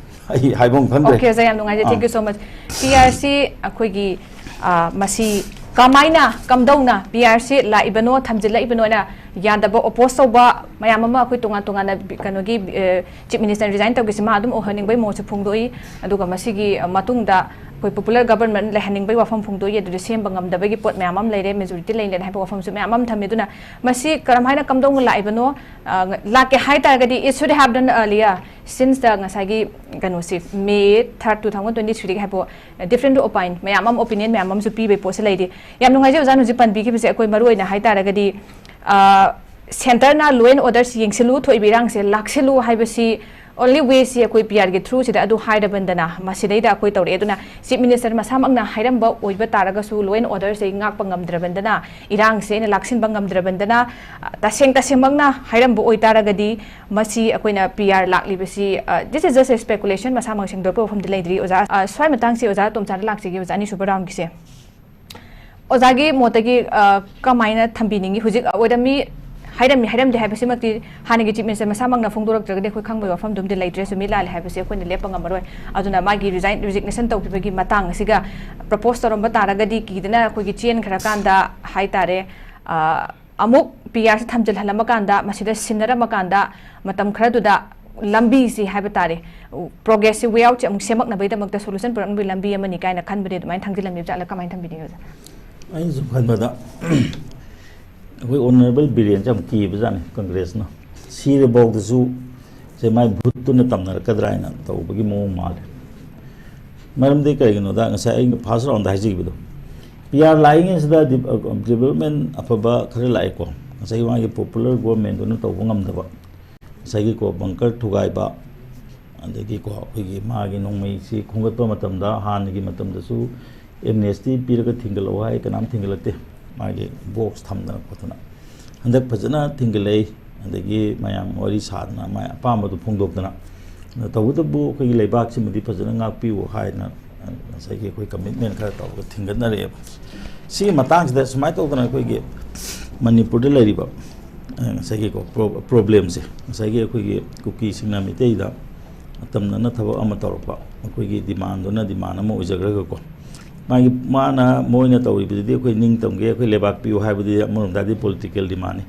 ꯑꯩ ꯍꯥꯏꯕ ꯑꯃ ꯈꯪꯗ꯭ꯔꯦ꯫ Okay, sir, ꯌꯥꯝ ꯅꯨꯡꯉꯥꯏꯖꯩ꯫ ꯑꯥ꯫ Thank you so much꯫ P R C ꯑꯩꯈꯣꯏꯒꯤ, ꯑ, ꯃꯁꯤ ꯀꯃꯥꯏꯅ, ꯀꯝꯗꯧꯅ P R C ꯂꯥꯛꯏꯕꯅꯣ, ꯊꯝꯖꯤꯜꯂꯛꯏꯕꯅꯣꯅ ꯌꯥꯗꯕ, oppose ꯇꯧꯕ ꯃꯌꯥꯝ ꯑꯃ ꯑꯩꯈꯣꯏ ꯇꯣꯉꯥꯟ ꯇꯣꯉꯥꯟꯅ ꯕꯤ-, ꯀꯩꯅꯣꯒꯤ, ꯑ, Chief Minister resign ꯇꯧꯈꯤꯁꯤ ꯃꯥ ꯑꯗꯨꯝ ꯑꯣꯏꯍꯟꯅꯤꯡꯕꯩ ꯃꯑꯣꯡꯁꯨ ꯐꯣꯡꯗꯣꯛꯏ꯫ ꯑꯗꯨꯒ ꯃꯁꯤꯒꯤ, ꯑ, ꯃꯇꯨꯡꯗ ꯑꯩꯈꯣꯏ popular government ꯂꯩꯍꯟꯅꯤꯡꯕꯩ ꯋꯥꯐꯝ ꯐꯣꯡꯗꯣꯛꯏ꯫ ꯑꯗꯨꯗ ꯁꯦꯝꯕ ꯉꯝꯗꯕꯒꯤ ꯄꯣꯠ ꯃꯌꯥꯝ ꯑꯃ ꯂꯩꯔꯦ, majority ꯂꯩꯔꯦ ꯍꯥꯏꯕ ꯋꯥꯐꯝꯁꯨ ꯃꯌꯥꯝ ꯑꯃ ꯊꯝꯃꯤ꯫ ꯑꯗꯨꯅ ꯃꯁꯤ ꯀꯔꯝꯍꯥꯏꯅ, ꯀꯝꯗꯧꯅ ꯂꯥꯛꯏꯕꯅꯣ? ꯑ, ꯂꯥꯛꯀꯦ ꯍꯥꯏ ꯇꯥꯔꯒꯗꯤ it should have done earlier, since the ꯉꯁꯥꯏꯒꯤ ꯀꯩꯅꯣꯁꯤ May third two thousand twenty threeꯗꯒꯤ ꯍꯥꯏꯕ different opine ꯃꯌꯥꯝ ꯑꯃ, opinion ꯃꯌꯥꯝ ꯑꯃꯁꯨ ꯄꯤꯕꯩ ꯄꯣꯠꯁꯦ ꯂꯩꯔꯤ꯫ ꯌꯥꯝ ꯅꯨꯡꯉꯥꯏꯖꯩ ꯑꯣꯖꯥꯅ ꯍꯧꯖꯤꯛ ꯄꯟꯕꯤꯈꯤꯕꯁꯦ꯫ ꯑꯩꯈꯣꯏ ꯃꯔꯨ ꯑꯣꯏꯅ ꯍꯥꯏ ꯇꯥꯔꯒꯗꯤ, ꯑ, ꯁꯦꯟꯇꯔꯅ law and order ꯁꯤ ꯌꯦꯡꯁꯤꯜꯂꯨ, ꯊꯣꯛꯏꯕ ꯏꯔꯥꯡꯁꯦ ꯂꯥꯛꯁꯤꯜꯂꯨ ꯍꯥꯏꯕꯁꯤ only way ꯁꯤ ꯑꯩꯈꯣꯏ ꯄꯤ ꯑꯥꯔꯒꯤ through ꯁꯤꯗ ꯑꯗꯨ ꯍꯥꯏꯔꯕꯅꯤꯗꯅ, ꯃꯁꯤꯗꯩꯗ ꯑꯩꯈꯣꯏ ꯇꯧꯔꯛꯑꯦ꯫ ꯑꯗꯨꯅ ꯆꯤꯐ ꯃꯤꯅꯤꯁꯇꯔ ꯃꯁꯥꯃꯛꯅ ꯍꯥꯏꯔꯝꯕ ꯑꯣꯏꯕ ꯇꯥꯔꯒꯁꯨ, law and order ꯁꯦ ꯉꯥꯛꯄ ꯉꯝꯗ꯭ꯔꯕꯅꯤꯅ, ꯏꯔꯥꯡꯁꯦ ꯑꯩꯅ ꯂꯥꯛꯁꯤꯟꯕ ꯉꯝꯗ꯭ꯔꯕꯅꯤꯅ, ꯑ, ꯇꯁꯦꯡ ꯇꯁꯦꯡꯃꯛꯅ ꯍꯥꯏꯔꯝꯕ ꯑꯣꯏꯇꯥꯔꯒꯗꯤ, ꯃꯁꯤ ꯑꯩꯈꯣꯏꯅ ꯄꯤ ꯑꯥꯔ ꯂꯥꯛꯂꯤꯕꯁꯤ, ꯑ, this is just a speculation, ꯃꯁꯥꯃꯛ ꯁꯦꯡꯗꯣꯛꯄ ꯋꯥꯐꯝꯗꯤ ꯂꯩꯇ꯭ꯔꯤ꯫ ꯑꯣꯖꯥ, ꯑ, ꯁ꯭ꯋꯥꯏ ꯃꯇꯥꯡꯁꯤ ꯑꯣꯖꯥ ꯇꯣꯝꯆꯥꯗ ꯂꯥꯛꯆꯒꯦ, ꯑꯣꯖꯥ, ꯑꯅꯤꯁꯨꯕ ꯔꯥꯎꯟꯒꯤꯁꯦ꯫ ꯑꯣꯖꯥꯒꯤ ꯃꯣꯠꯇꯒꯤ, ꯑ, ꯀꯃꯥꯏꯅ ꯊꯝꯕꯤꯅꯤꯡꯉꯤ? ꯍꯧꯖꯤꯛ ꯑꯣꯏꯔꯝꯃꯤ, ꯍꯥꯏꯔꯝꯃꯤ, ꯍꯥꯏꯔꯝꯗꯦ ꯍꯥꯏꯕꯁꯤꯃꯛꯇꯤ ꯍꯥꯟꯅꯒꯤ ꯆꯤꯐ ꯃꯤꯅꯤꯁꯇꯔ ꯃꯁꯥꯃꯛꯅ ꯐꯣꯡꯗꯣꯔꯛꯇ꯭ꯔꯒꯗꯤ ꯑꯩꯈꯣꯏ ꯈꯪꯕꯒꯤ ꯋꯥꯐꯝꯗꯨꯝꯗꯤ ꯂꯩꯇ꯭ꯔꯦ꯫ ꯆꯨꯝꯃꯤ ꯂꯥꯜꯂꯤ ꯍꯥꯏꯕꯁꯤ ꯑꯩꯈꯣꯏꯅ ꯂꯦꯞꯄ ꯉꯝꯃꯔꯣꯏ꯫ ꯑꯗꯨꯅ ꯃꯥꯒꯤ resign, resignation ꯇꯧꯈꯤꯕꯒꯤ ꯃꯇꯥꯡ ꯑꯁꯤꯒ propose ꯇꯧꯔꯝꯕ ꯇꯥꯔꯒꯗꯤ ꯀꯤꯗꯅ ꯑꯩꯈꯣꯏꯒꯤ ꯆꯦꯟꯈ꯭ꯔꯀꯥꯟꯗ ꯍꯥꯏꯇꯥꯔꯦ, ꯑ, ꯑꯃꯨꯛ ꯄꯤ ꯑꯥꯔꯁꯤ ꯊꯝꯖꯤꯜꯍꯜꯂꯝꯃꯀꯥꯟꯗ, ꯃꯁꯤꯗ ꯁꯤꯟꯅꯔꯝꯃꯀꯥꯟꯗ ꯃꯇꯝ ꯈꯔꯗꯨꯗ ꯂꯝꯕꯤꯁꯤ ꯍꯥꯏꯕ ꯇꯥꯔꯦ, ꯄ꯭ꯔꯣꯒ꯭ꯔꯦꯁꯁꯤ, ꯋꯦ ꯑꯥꯎꯠꯁꯦ ꯑꯃꯨꯛ ꯁꯦꯝꯃꯛꯅꯕꯒꯤꯗꯃꯛꯇ solution ꯄꯨꯔꯛꯅꯕꯒꯤ ꯂꯝꯕꯤ ꯑꯃꯅꯤ ꯀꯥꯏꯅ ꯈꯟꯕꯗꯤ ꯑꯗꯨꯃꯥꯏꯅ ꯊꯝꯖꯤꯜꯂꯝꯃꯤꯕ ꯖꯥꯠꯂ, ꯀꯃꯥꯏꯅ ꯊꯝꯕꯤꯅꯤꯡꯉꯤ ꯑꯣꯖꯥ? ꯑꯩꯅ ꯁꯨꯝ ꯈꯟꯕꯗ, ꯑꯩꯈꯣꯏ ꯑꯣꯅꯔꯦꯕꯜ ꯕꯤꯔꯦꯟꯁꯦ ꯌꯥꯝ ꯀꯤꯕꯖꯥꯠꯅꯤ ꯀꯪꯒ꯭ꯔꯦꯁꯅ꯫ ꯁꯤꯔꯐꯥꯎꯗꯁꯨ ꯁꯦ ꯃꯥꯏ ꯚꯨꯠꯇꯨꯅ ꯇꯝꯅꯔꯛꯀꯗ꯭ꯔꯥ ꯍꯥꯏꯅ ꯇꯧꯕꯒꯤ ꯃꯑꯣꯡ ꯃꯥꯜꯂꯦ꯫ ꯃꯔꯝꯗꯤ ꯀꯔꯤꯒꯤꯅꯣꯗ, ꯉꯁꯥꯏ ꯑꯩꯅ ꯐꯥꯔꯁ ꯔꯥꯎꯟꯗ ꯍꯥꯏꯖꯈꯤꯕꯗꯣ, ꯄꯤ ꯑꯥꯔ ꯂꯥꯛꯏꯉꯩꯁꯤꯗ ꯗꯤꯕ-, ꯗꯤꯕꯂꯞꯃꯦꯟ ꯑꯐꯕ ꯈꯔ ꯂꯥꯛꯑꯦꯀꯣ꯫ ꯉꯁꯥꯏꯒꯤ ꯃꯥꯒꯤ ꯄꯣꯄꯨꯂꯔ ꯒꯣꯔꯃꯦꯟꯗꯨꯅ ꯇꯧꯕ ꯉꯝꯗꯕ, ꯉꯁꯥꯏꯒꯤꯀꯣ ꯕꯪꯀꯔ ꯊꯨꯒꯥꯏꯕ, ꯑꯗꯒꯤꯀꯣ ꯑꯩꯈꯣꯏꯒꯤ ꯃꯥꯒꯤ ꯅꯣꯡꯃꯩꯁꯤ ꯈꯣꯝꯒꯠꯄ ꯃꯇꯝꯗ ꯍꯥꯟꯅꯒꯤ ꯃꯇꯝꯗꯁꯨ ꯑꯦꯝꯅꯦꯁꯇꯤ ꯄꯤꯔꯒ ꯊꯤꯡꯒꯠꯂꯛꯑꯣ ꯍꯥꯏ, ꯀꯅꯥꯝ ꯊꯤꯡꯒꯠꯂꯛꯇꯦ꯫ ꯃꯥꯒꯤ ꯕꯣꯛꯁ ꯊꯝꯗꯅ ꯈꯣꯠꯇꯅ, ꯍꯟꯗꯛ ꯐꯖꯅ ꯊꯤꯡꯒꯠꯂꯛꯏ꯫ ꯑꯗꯒꯤ ꯃꯌꯥꯝ ꯋꯥꯔꯤ ꯁꯥꯗꯅ ꯃꯥꯏ ꯑꯄꯥꯝꯕꯗꯨ ꯐꯣꯡꯗꯣꯛꯇꯅ, ꯑꯗꯣ ꯇꯧꯕꯇꯕꯨ ꯑꯩꯈꯣꯏꯒꯤ ꯂꯩꯕꯥꯛꯁꯤꯃꯗꯤ ꯐꯖꯅ ꯉꯥꯛꯄꯤꯌꯨ ꯍꯥꯏꯗꯅ ꯉꯁꯥꯏꯒꯤ ꯑꯩꯈꯣꯏ ꯀꯃꯤꯠꯃꯦꯟ ꯈꯔ ꯇꯧꯔꯒ ꯊꯤꯡꯒꯠꯅꯔꯛꯑꯦꯕ꯫ ꯁꯤꯒꯤ ꯃꯇꯥꯡꯁꯤꯗ ꯁꯨꯃꯥꯏꯅ ꯇꯧꯗꯅ ꯑꯩꯈꯣꯏꯒꯤ ꯃꯅꯤꯄꯨꯔꯗ ꯂꯩꯔꯤꯕ, ꯑ, ꯉꯁꯥꯏꯒꯤꯀꯣ ꯄ꯭ꯔꯣ-, ꯄ꯭ꯔꯣꯕ꯭ꯂꯦꯝꯁꯦ, ꯉꯁꯥꯏꯒꯤ ꯑꯩꯈꯣꯏꯒꯤ ꯀꯨꯀꯤꯁꯤꯡꯅ ꯃꯤꯇꯩꯗ ꯃꯇꯝ ꯅꯠꯇꯅ ꯊꯕꯛ ꯑꯃ ꯇꯧꯔꯛꯄ, ꯑꯩꯈꯣꯏꯒꯤ ꯗꯤꯃꯥꯟꯗꯨꯅ ꯗꯤꯃꯥꯟ ꯑꯃ ꯑꯣꯏꯖꯈ꯭ꯔꯒꯀꯣ, ꯃꯥꯒꯤ, ꯃꯥꯅ, ꯃꯣꯏꯅ ꯇꯧꯔꯤꯕꯗꯨꯗꯤ ꯑꯩꯈꯣꯏ ꯅꯤꯡ ꯇꯝꯒꯦ, ꯑꯩꯈꯣꯏ ꯂꯩꯕꯥꯛ ꯄꯤꯌꯨ ꯍꯥꯏꯕꯗꯨꯗꯤ ꯑꯃꯔꯣꯝꯗ ꯍꯥꯏꯔꯗꯤ ꯄꯣꯂꯤꯇꯤꯀꯦꯜ ꯗꯤꯃꯥꯟꯅꯤ꯫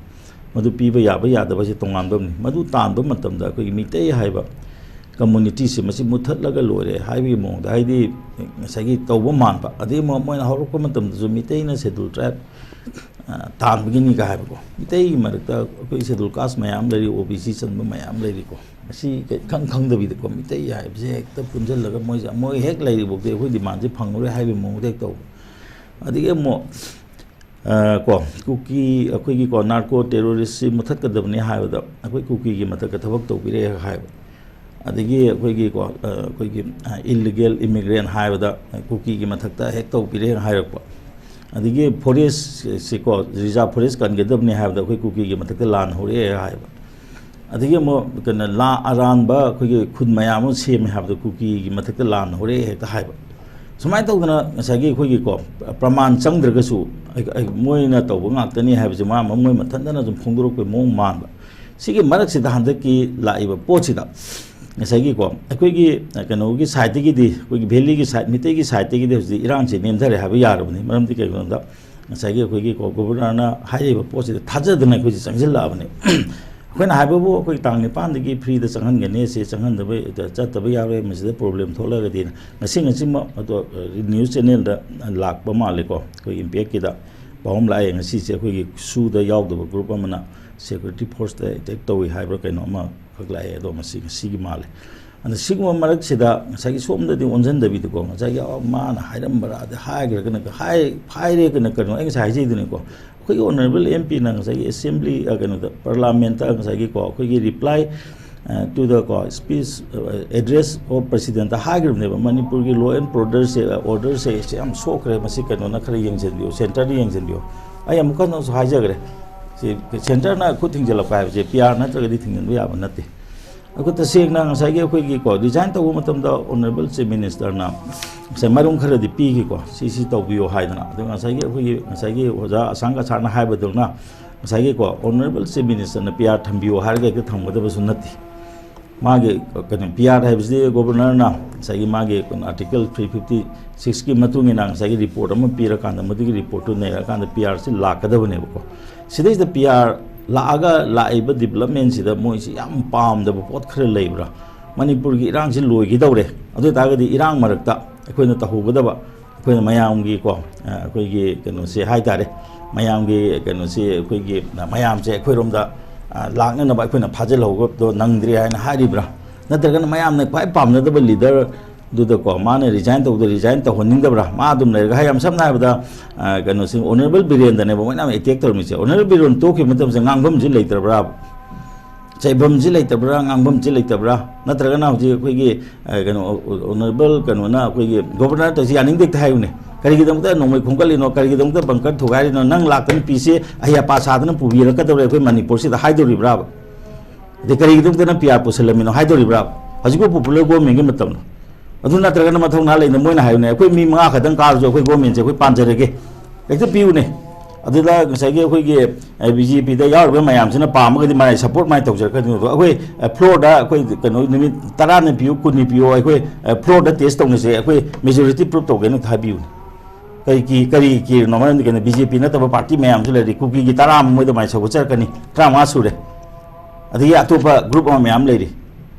ꯃꯗꯨ ꯄꯤꯕ ꯌꯥꯕ ꯌꯥꯗꯕꯁꯤ ꯇꯣꯉꯥꯟꯕ ꯑꯃꯅꯤ꯫ ꯃꯗꯨ ꯇꯥꯟꯕ ꯃꯇꯝꯗ ꯑꯩꯈꯣꯏꯒꯤ ꯃꯤꯇꯩ ꯍꯥꯏꯕ ꯀꯝꯃꯨꯅꯤꯇꯤꯁꯤ ꯃꯁꯤ ꯃꯨꯠꯊꯠꯂꯒ ꯂꯣꯏꯔꯦ ꯍꯥꯏꯕꯒꯤ ꯃꯑꯣꯡꯗ, ꯍꯥꯏꯗꯤ ꯉꯁꯥꯏꯒꯤ ꯇꯧꯕ ꯃꯥꯟꯕ, ꯑꯗꯩ ꯑꯃꯨꯛ ꯃꯣꯏꯅ ꯍꯧꯔꯛꯄ ꯃꯇꯝꯗꯁꯨ ꯃꯤꯇꯩꯅ ꯁꯦꯗꯨꯜ ꯇ꯭ꯔꯥꯏꯕ, ꯑ, ꯇꯥꯟꯕꯒꯤꯅꯤꯒ ꯍꯥꯏꯕꯀꯣ꯫ ꯃꯤꯇꯩꯒꯤ ꯃꯔꯛꯇ ꯑꯩꯈꯣꯏ ꯁꯦꯗꯨꯜ ꯀꯥꯁ ꯃꯌꯥꯝ ꯂꯩꯔꯤ, ꯑꯣ ꯕꯤ ꯁꯤ ꯆꯟꯕ ꯃꯌꯥꯝ ꯂꯩꯔꯤꯀꯣ꯫ ꯃꯁꯤ ꯏꯈꯪ ꯈꯪꯗꯕꯤꯗꯀꯣ ꯃꯤꯇꯩ ꯍꯥꯏꯕꯁꯦ ꯍꯦꯛꯇ ꯄꯨꯟꯁꯤꯜꯂꯒ ꯃꯣꯏꯁꯦ, ꯃꯣꯏ ꯍꯦꯛ ꯂꯩꯔꯤꯐꯥꯎꯗꯤ ꯑꯩꯈꯣꯏ ꯗꯤꯃꯥꯟꯁꯦ ꯐꯪꯉꯔꯣꯏ ꯍꯥꯏꯕꯒꯤ ꯃꯑꯣꯡꯗ ꯍꯦꯛ ꯇꯧꯕ꯫ ꯑꯗꯒꯤ ꯑꯃꯨꯛ ꯑ, ꯀꯣ, ꯀꯨꯀꯤ, ꯑꯩꯈꯣꯏꯒꯤ ꯀꯣ, ꯅꯥꯔꯀꯣ ꯇꯦꯔꯣꯔꯤꯁꯁꯤ ꯃꯨꯊꯠꯀꯗꯕꯅꯤ ꯍꯥꯏꯕꯗ, ꯑꯩꯈꯣꯏ ꯀꯨꯀꯤꯒꯤ ꯃꯊꯛꯇ ꯊꯕꯛ ꯇꯧꯕꯤꯔꯦ ꯍꯥꯏꯕ, ꯑꯗꯒꯤ ꯑꯩꯈꯣꯏꯒꯤ ꯀꯣ, ꯑ, ꯑꯩꯈꯣꯏꯒꯤ, ꯑ, illegal immigrant ꯍꯥꯏꯕꯗ, ꯑ, ꯀꯨꯀꯤꯒꯤ ꯃꯊꯛꯇ ꯍꯦꯛ ꯇꯧꯕꯤꯔꯦ ꯍꯥꯏꯔꯛꯄ, ꯑꯗꯒꯤ ꯐꯣꯔꯦꯁꯁꯤꯀꯣ, ꯔꯤꯖꯥꯔꯚ ꯐꯣꯔꯦꯁ ꯀꯟꯒꯗꯕꯅꯤ ꯍꯥꯏꯕꯗ, ꯑꯩꯈꯣꯏ ꯀꯨꯀꯤꯒꯤ ꯃꯊꯛꯇ ꯂꯥꯟ ꯍꯧꯔꯛꯑꯦ ꯍꯥꯏꯕ, ꯑꯗꯒꯤ ꯑꯃꯨꯛ ꯀꯩꯅꯣ, ꯂꯥ ꯑꯔꯥꯟꯕ ꯑꯩꯈꯣꯏꯒꯤ ꯈꯨꯟ ꯃꯌꯥꯝ ꯑꯃ ꯁꯦꯝꯃꯦ ꯍꯥꯏꯕꯗ, ꯀꯨꯀꯤꯒꯤ ꯃꯊꯛꯇ ꯂꯥꯟ ꯍꯧꯔꯛꯑꯦ ꯍꯦꯛꯇ ꯍꯥꯏꯕ꯫ ꯁꯨꯃꯥꯏꯅ ꯇꯧꯗꯅ ꯉꯁꯥꯏꯒꯤ ꯑꯩꯈꯣꯏꯒꯤꯀꯣ, ꯄ꯭ꯔꯃꯥꯟ ꯆꯪꯗ꯭ꯔꯒꯁꯨ, ꯑꯩ, ꯑꯩ, ꯃꯣꯏꯅ ꯇꯧꯕ ꯉꯥꯛꯇꯅꯤ ꯍꯥꯏꯕꯁꯦ ꯃꯥ ꯑꯃ ꯃꯣꯏ ꯃꯊꯟꯇꯅ ꯁꯨꯝ ꯐꯣꯡꯗꯣꯔꯛꯄꯩ ꯃꯑꯣꯡ ꯃꯥꯟꯕ꯫ ꯁꯤꯒꯤ ꯃꯔꯛꯁꯤꯗ ꯍꯟꯗꯛꯀꯤ ꯂꯥꯛꯏꯕ ꯄꯣꯠꯁꯤꯗ ꯉꯁꯥꯏꯒꯤꯀꯣ, ꯑꯩꯈꯣꯏꯒꯤ, ꯑ, ꯀꯩꯅꯣꯒꯤ ꯁꯥꯏꯠꯇꯒꯤꯗꯤ, ꯑꯩꯈꯣꯏꯒꯤ ꯚꯦꯂꯤꯒꯤ ꯁꯥꯏꯠ, ꯃꯤꯇꯩꯒꯤ ꯁꯥꯏꯠꯇꯒꯤꯗꯤ ꯍꯧꯖꯤꯛ ꯏꯔꯥꯡꯁꯦ ꯅꯦꯝꯊꯔꯦ ꯍꯥꯏꯕ ꯌꯥꯔꯕꯅꯤ꯫ ꯃꯔꯝꯗꯤ ꯀꯩꯒꯤꯅꯣꯗ, ꯉꯁꯥꯏꯒꯤ ꯑꯩꯈꯣꯏꯒꯤ ꯀꯣ, ꯒꯣꯕꯔꯅꯔꯅ ꯍꯥꯏꯔꯤꯕ ꯄꯣꯠꯁꯤꯗ ꯊꯥꯖꯗꯅ ꯑꯩꯈꯣꯏꯁꯦ ꯆꯪꯁꯤꯜꯂꯛꯑꯕꯅꯦ꯫ ꯑꯩꯈꯣꯏꯅ ꯍꯥꯏꯕꯕꯨ, ꯑꯩꯈꯣꯏ ꯇꯥꯡ ꯅꯤꯄꯥꯟꯗꯒꯤ ꯐ꯭ꯔꯤꯗ ꯆꯪꯍꯟꯒꯅꯤ, ꯁꯤ ꯆꯪꯍꯟꯗꯕ, ꯆꯠꯇꯕ ꯌꯥꯔꯣꯏ, ꯃꯁꯤꯗ ꯄ꯭ꯔꯣꯕ꯭ꯂꯦꯝ ꯊꯣꯛꯂꯒꯗꯤ꯫ ꯉꯁꯤ ꯉꯁꯤꯃꯛ ꯑꯗꯣ, ꯑ, ꯅ꯭ꯌꯨꯁ ꯆꯦꯅꯦꯜꯗ ꯂꯥꯛꯄ ꯃꯥꯜꯂꯦꯀꯣ, ꯑꯩꯈꯣꯏ ꯏꯝꯄꯦꯛꯀꯤꯗ ꯄꯥꯎ ꯑꯃ ꯂꯥꯛꯑꯦ꯫ ꯉꯁꯤꯁꯦ ꯑꯩꯈꯣꯏꯒꯤ ꯁꯨꯗ ꯌꯥꯎꯗꯕ ꯒ꯭ꯔꯨꯞ ꯑꯃꯅ ꯁꯦꯀ꯭ꯌꯨꯔꯤꯇꯤ ꯐꯣꯔꯁꯇ ꯑꯦꯇꯦꯛ ꯇꯧꯏ ꯍꯥꯏꯕ꯭ꯔꯥ ꯀꯩꯅꯣ ꯑꯃꯈꯛ ꯂꯥꯛꯑꯦ꯫ ꯑꯗꯣ ꯃꯁꯤ ꯉꯁꯤꯒꯤ ꯃꯥꯜꯂꯦ꯫ ꯑꯗ ꯁꯤꯒꯨꯝꯕ ꯃꯔꯛꯁꯤꯗ ꯉꯁꯥꯏꯒꯤ ꯁꯣꯝꯗꯗꯤ ꯑꯣꯟꯁꯤꯟꯗꯕꯤꯗꯀꯣ, ꯉꯁꯥꯏꯒꯤ, "ꯑ, ꯃꯥꯅ ꯍꯥꯏꯔꯝꯕ꯭ꯔꯥ, ꯑꯗ ꯍꯥꯏꯈ꯭ꯔꯒꯅ ꯍꯥꯏ-, ꯍꯥꯏꯔꯦ ꯀꯩꯅꯣ, ꯀꯩꯅꯣ ꯑꯩ ꯉꯁꯥꯏ ꯍꯥꯏꯖꯩꯗꯨꯅꯤꯀꯣ, ꯑꯩꯈꯣꯏꯒꯤ ꯑꯣꯅꯔꯦꯕꯜ ꯑꯦꯝ ꯄꯤꯅ ꯉꯁꯥꯏꯒꯤ ꯑꯦꯁꯦꯝꯕ꯭ꯂꯤ, ꯑ, ꯀꯩꯅꯣꯗ, ꯄꯥꯔꯂꯥꯃꯦꯟꯇ ꯉꯁꯥꯏꯒꯤꯀꯣ, ꯑꯩꯈꯣꯏꯒꯤ reply, ꯑ, to the ꯀꯣ, speech, ꯑ, address of presidentꯇ ꯍꯥꯏꯈ꯭ꯔꯕꯅꯦꯕ, ꯃꯅꯤꯄꯨꯔꯒꯤ law and orderꯁꯦ, ꯑ, orderꯁꯦ ꯁꯤ ꯌꯥꯝ ꯁꯣꯛꯈ꯭ꯔꯦ, ꯃꯁꯤ ꯀꯩꯅꯣꯅ ꯈꯔ ꯌꯦꯡꯁꯤꯟꯕꯤꯌꯨ, ꯁꯦꯟꯇꯔꯅ ꯌꯦꯡꯁꯤꯟꯕꯤꯌꯨ꯫ ꯑꯩ ꯑꯃꯨꯛ ꯍꯟꯅꯁꯨ ꯍꯥꯏꯖꯈ꯭ꯔꯦ, ꯁꯤ ꯁꯦꯟꯇꯔꯅ ꯈꯨꯠ ꯊꯤꯡꯖꯤꯜꯂꯛꯄ ꯍꯥꯏꯕꯁꯦ ꯄꯤ ꯑꯥꯔ ꯅꯠꯇ꯭ꯔꯒꯗꯤ ꯊꯤꯡꯖꯤꯟꯕ ꯌꯥꯕ ꯅꯠꯇꯦ꯫ ꯑꯩꯈꯣꯏ ꯇꯁꯦꯡꯅ ꯉꯁꯥꯏꯒꯤ ꯑꯩꯈꯣꯏꯒꯤꯀꯣ, ꯔꯤꯖꯥꯏꯟ ꯇꯧꯕ ꯃꯇꯝꯗ ꯑꯣꯅꯔꯦꯕꯜ ꯆꯤꯐ ꯃꯤꯅꯤꯁꯇꯔꯅ ꯉꯁꯥꯏ ꯃꯔꯝ ꯈꯔꯗꯤ ꯄꯤꯈꯤꯀꯣ, ꯁꯤ, ꯁꯤ ꯇꯧꯕꯤꯌꯨ ꯍꯥꯏꯗꯅ꯫ ꯑꯗꯣ ꯉꯁꯥꯏꯒꯤ ꯑꯩꯈꯣꯏꯒꯤ, ꯉꯁꯥꯏꯒꯤ ꯑꯣꯖꯥ ꯑꯁꯥꯡ ꯀꯁꯥꯔꯅ ꯍꯥꯏꯕꯗꯧꯅ, ꯉꯁꯥꯏꯒꯤꯀꯣ, ꯑꯣꯅꯔꯦꯕꯜ ꯆꯤꯐ ꯃꯤꯅꯤꯁꯇꯔꯅ ꯄꯤ ꯑꯥꯔ ꯊꯝꯕꯤꯌꯨ ꯍꯥꯏꯔꯒ ꯍꯦꯛꯇ ꯊꯝꯒꯗꯕꯁꯨ ꯅꯠꯇꯦ꯫ ꯃꯥꯒꯤ, ꯀꯩꯅꯣ, ꯄꯤ ꯑꯥꯔ ꯍꯥꯏꯕꯁꯤꯗꯤ ꯒꯣꯕꯔꯅꯔꯅ ꯉꯁꯥꯏꯒꯤ ꯃꯥꯒꯤ, ꯀꯩꯅꯣ, ꯑꯥꯔꯇꯤꯀꯜ ꯊ꯭ꯔꯤ ꯐꯤꯐꯇꯤ ꯁꯤꯛꯁꯀꯤ ꯃꯇꯨꯡ ꯏꯟꯅ ꯉꯁꯥꯏꯒꯤ ꯔꯤꯄꯣꯔꯠ ꯑꯃ ꯄꯤꯔꯀꯥꯟꯗ, ꯃꯗꯨꯒꯤ ꯔꯤꯄꯣꯔꯠꯇꯨ ꯅꯩꯔꯀꯥꯟꯗ ꯄꯤ ꯑꯥꯔꯁꯤ ꯂꯥꯛꯀꯗꯕꯅꯦꯕꯀꯣ꯫ ꯁꯤꯗꯩꯁꯤꯗ ꯄꯤ ꯑꯥꯔ ꯂꯥꯛꯑꯒ ꯂꯥꯛꯏꯕ ꯗꯤꯕꯂꯞꯃꯦꯟꯁꯤꯗ ꯃꯣꯏꯁꯤ ꯌꯥꯝ ꯄꯥꯝꯗꯕ ꯄꯣꯠ ꯈꯔ ꯂꯩꯕ꯭ꯔꯥ? ꯃꯅꯤꯄꯨꯔꯒꯤ ꯏꯔꯥꯡꯁꯤ ꯂꯣꯏꯒꯗꯧꯔꯦ, ꯑꯗꯨ ꯑꯣꯏ ꯇꯥꯔꯒꯗꯤ ꯏꯔꯥꯡ ꯃꯔꯛꯇ ꯑꯩꯈꯣꯏꯅ ꯇꯧꯍꯧꯒꯗꯕ, ꯑꯩꯈꯣꯏꯅ ꯃꯌꯥꯝꯒꯤꯀꯣ, ꯑ, ꯑꯩꯈꯣꯏꯒꯤ ꯀꯩꯅꯣꯁꯦ ꯍꯥꯏ ꯇꯥꯔꯦ, ꯃꯌꯥꯝꯒꯤ ꯀꯩꯅꯣꯁꯦ, ꯑꯩꯈꯣꯏꯒꯤ ꯃꯌꯥꯝꯁꯦ ꯑꯩꯈꯣꯏꯔꯣꯝꯗ, ꯑ, ꯂꯥꯛꯅꯅꯕ ꯑꯩꯈꯣꯏꯅ ꯐꯥꯖꯤꯜꯍꯧꯕꯗꯣ ꯅꯪꯗ꯭ꯔꯦ ꯍꯥꯏꯅ ꯍꯥꯏꯔꯤꯕ꯭ꯔꯥ? ꯅꯠꯇ꯭ꯔꯒꯅ ꯃꯌꯥꯝꯅ ꯈ꯭ꯋꯥꯏ ꯄꯥꯝꯅꯗꯕ ꯂꯤꯗꯔ ꯑꯗꯨꯗꯀꯣ, ꯃꯥꯅ ꯔꯤꯖꯥꯏꯟ ꯇꯧꯕꯗ ꯔꯤꯖꯥꯏꯟ ꯇꯧꯍꯟꯅꯤꯡꯗꯕ꯭ꯔꯥ? ꯃꯥ ꯑꯗꯨꯝ ꯂꯩꯔꯒ, ꯍꯥꯏ, ꯌꯥꯝ ꯁꯝꯅ ꯍꯥꯏꯔꯕꯗ, ꯑ, ꯀꯩꯅꯣꯁꯤ, ꯑꯣꯅꯔꯦꯕꯜ ꯕꯤꯔꯦꯟꯗꯅꯦꯕ ꯃꯣꯏꯅ ꯌꯥꯝ ꯑꯦꯇꯦꯛ ꯇꯧꯔꯝꯃꯤꯁꯦ꯫ ꯑꯣꯅꯔꯦꯕꯜ ꯕꯤꯔꯦꯟ ꯇꯣꯛꯈꯤꯕ ꯃꯇꯝꯁꯦ ꯉꯥꯡꯐꯝꯁꯤ ꯂꯩꯇ꯭ꯔꯕ꯭ꯔꯥꯕ? ꯆꯩꯐꯝꯁꯤ ꯂꯩꯇꯕ꯭ꯔꯥ, ꯉꯥꯡꯐꯝꯁꯤ ꯂꯩꯇꯕ꯭ꯔꯥ? ꯅꯠꯇ꯭ꯔꯒꯅ ꯍꯧꯖꯤꯛ ꯑꯩꯈꯣꯏꯒꯤ, ꯑ, ꯀꯩꯅꯣ, ꯑꯣ-, ꯑꯣꯅꯔꯦꯕꯜ ꯀꯩꯅꯣꯅ, ꯑꯩꯈꯣꯏꯒꯤ ꯒꯣꯕꯔꯅꯔ ꯇꯧꯔꯤꯁꯤ ꯌꯥꯅꯤꯡꯗꯦ ꯍꯦꯛꯇ ꯍꯥꯏꯌꯨꯅꯦ꯫ ꯀꯔꯤꯒꯤꯗꯃꯛꯇ ꯅꯣꯡꯃꯩ ꯈꯣꯝꯒꯠꯂꯤꯅꯣ? ꯀꯔꯤꯒꯤꯗꯃꯛꯇ ꯕꯪꯀꯔ ꯊꯨꯒꯥꯏꯔꯤꯅꯣ? ꯅꯪ ꯂꯥꯛꯇꯅ ꯄꯤꯁꯦ ꯑꯍꯩ ꯑꯄꯥ ꯁꯥꯗꯅ ꯄꯨꯕꯤꯔꯛꯀꯗꯧꯔꯦ ꯑꯩꯈꯣꯏ ꯃꯅꯤꯄꯨꯔꯁꯤꯗ ꯍꯥꯏꯗꯣꯔꯤꯕ꯭ꯔꯥꯕ? ꯑꯗꯩ ꯀꯔꯤꯒꯤꯗꯃꯛꯇ ꯅꯪ ꯄꯤ ꯑꯥꯔ ꯄꯨꯁꯜꯂꯝꯃꯤꯅꯣ ꯍꯥꯏꯗꯣꯔꯤꯕ꯭ꯔꯥꯕ? ꯍꯧꯖꯤꯛꯄꯨ ꯄꯣꯄꯨꯂꯔ ꯒꯣꯔꯃꯦꯟꯒꯤ ꯃꯇꯝꯅꯣ꯫ ꯑꯗꯨ ꯅꯠꯇ꯭ꯔꯒꯅ ꯃꯊꯧꯅꯥ ꯂꯩꯅ ꯃꯣꯏꯅ ꯍꯥꯏꯌꯨꯅꯦ, ꯑꯩꯈꯣꯏ ꯃꯤ ꯃꯉꯥ ꯈꯛꯇꯪ ꯀꯥꯔꯁꯨ ꯑꯩꯈꯣꯏ ꯒꯣꯔꯃꯦꯟꯁꯦ ꯑꯩꯈꯣꯏ ꯄꯥꯟꯖꯔꯒꯦ, ꯍꯦꯛꯇ ꯄꯤꯌꯨꯅꯦ꯫ ꯑꯗꯨꯗ ꯉꯁꯥꯏꯒꯤ ꯑꯩꯈꯣꯏꯒꯤ, ꯑ, ꯕꯤ ꯖꯦ ꯄꯤꯗ ꯌꯥꯎꯔꯤꯕ ꯃꯌꯥꯝꯁꯤꯅ ꯄꯥꯝꯃꯒꯗꯤ ꯃꯔꯥꯏ ꯁꯄꯣꯔꯠ ꯃꯥꯏ ꯇꯧꯖꯔꯛꯀꯅꯤ꯫ ꯑꯗꯣ ꯑꯩꯈꯣꯏ, ꯑ, ꯐ꯭ꯂꯣꯔꯗ ꯑꯩꯈꯣꯏ ꯀꯩꯅꯣ ꯅꯨꯃꯤꯠ ꯇꯔꯥꯅꯤ ꯄꯤꯌꯨ, ꯀꯨꯟꯅꯤ ꯄꯤꯌꯨ, ꯑꯩꯈꯣꯏ, ꯑ, ꯐ꯭ꯂꯣꯔꯗ ꯇꯦꯁ ꯇꯧꯅꯁꯦ, ꯑꯩꯈꯣꯏ ꯃꯦꯖꯣꯔꯤꯇꯤ ꯄ꯭ꯔꯨꯞ ꯇꯧꯒꯦꯅ ꯍꯥꯏꯕꯤꯌꯨꯅꯦ꯫ ꯀꯔꯤ ꯀꯤ-, ꯀꯔꯤ ꯀꯤꯔꯤꯅꯣ? ꯃꯔꯝꯗꯤ ꯀꯩꯅꯣ, ꯕꯤ ꯖꯦ ꯄꯤ ꯅꯠꯇꯕ ꯄꯥꯔꯇꯤ ꯃꯌꯥꯝꯁꯨ ꯂꯩꯔꯤ, ꯀꯨꯀꯤꯒꯤ ꯇꯔꯥ ꯑꯃ ꯃꯣꯏꯗ ꯃꯥꯏ ꯁꯧꯒꯠꯆꯔꯛꯀꯅꯤ, ꯇꯔꯥꯃꯉꯥ ꯁꯨꯔꯦ, ꯑꯗꯒꯤ ꯑꯇꯣꯞꯄ ꯒ꯭ꯔꯨꯞ ꯑꯃ ꯃꯌꯥꯝ ꯂꯩꯔꯤ꯫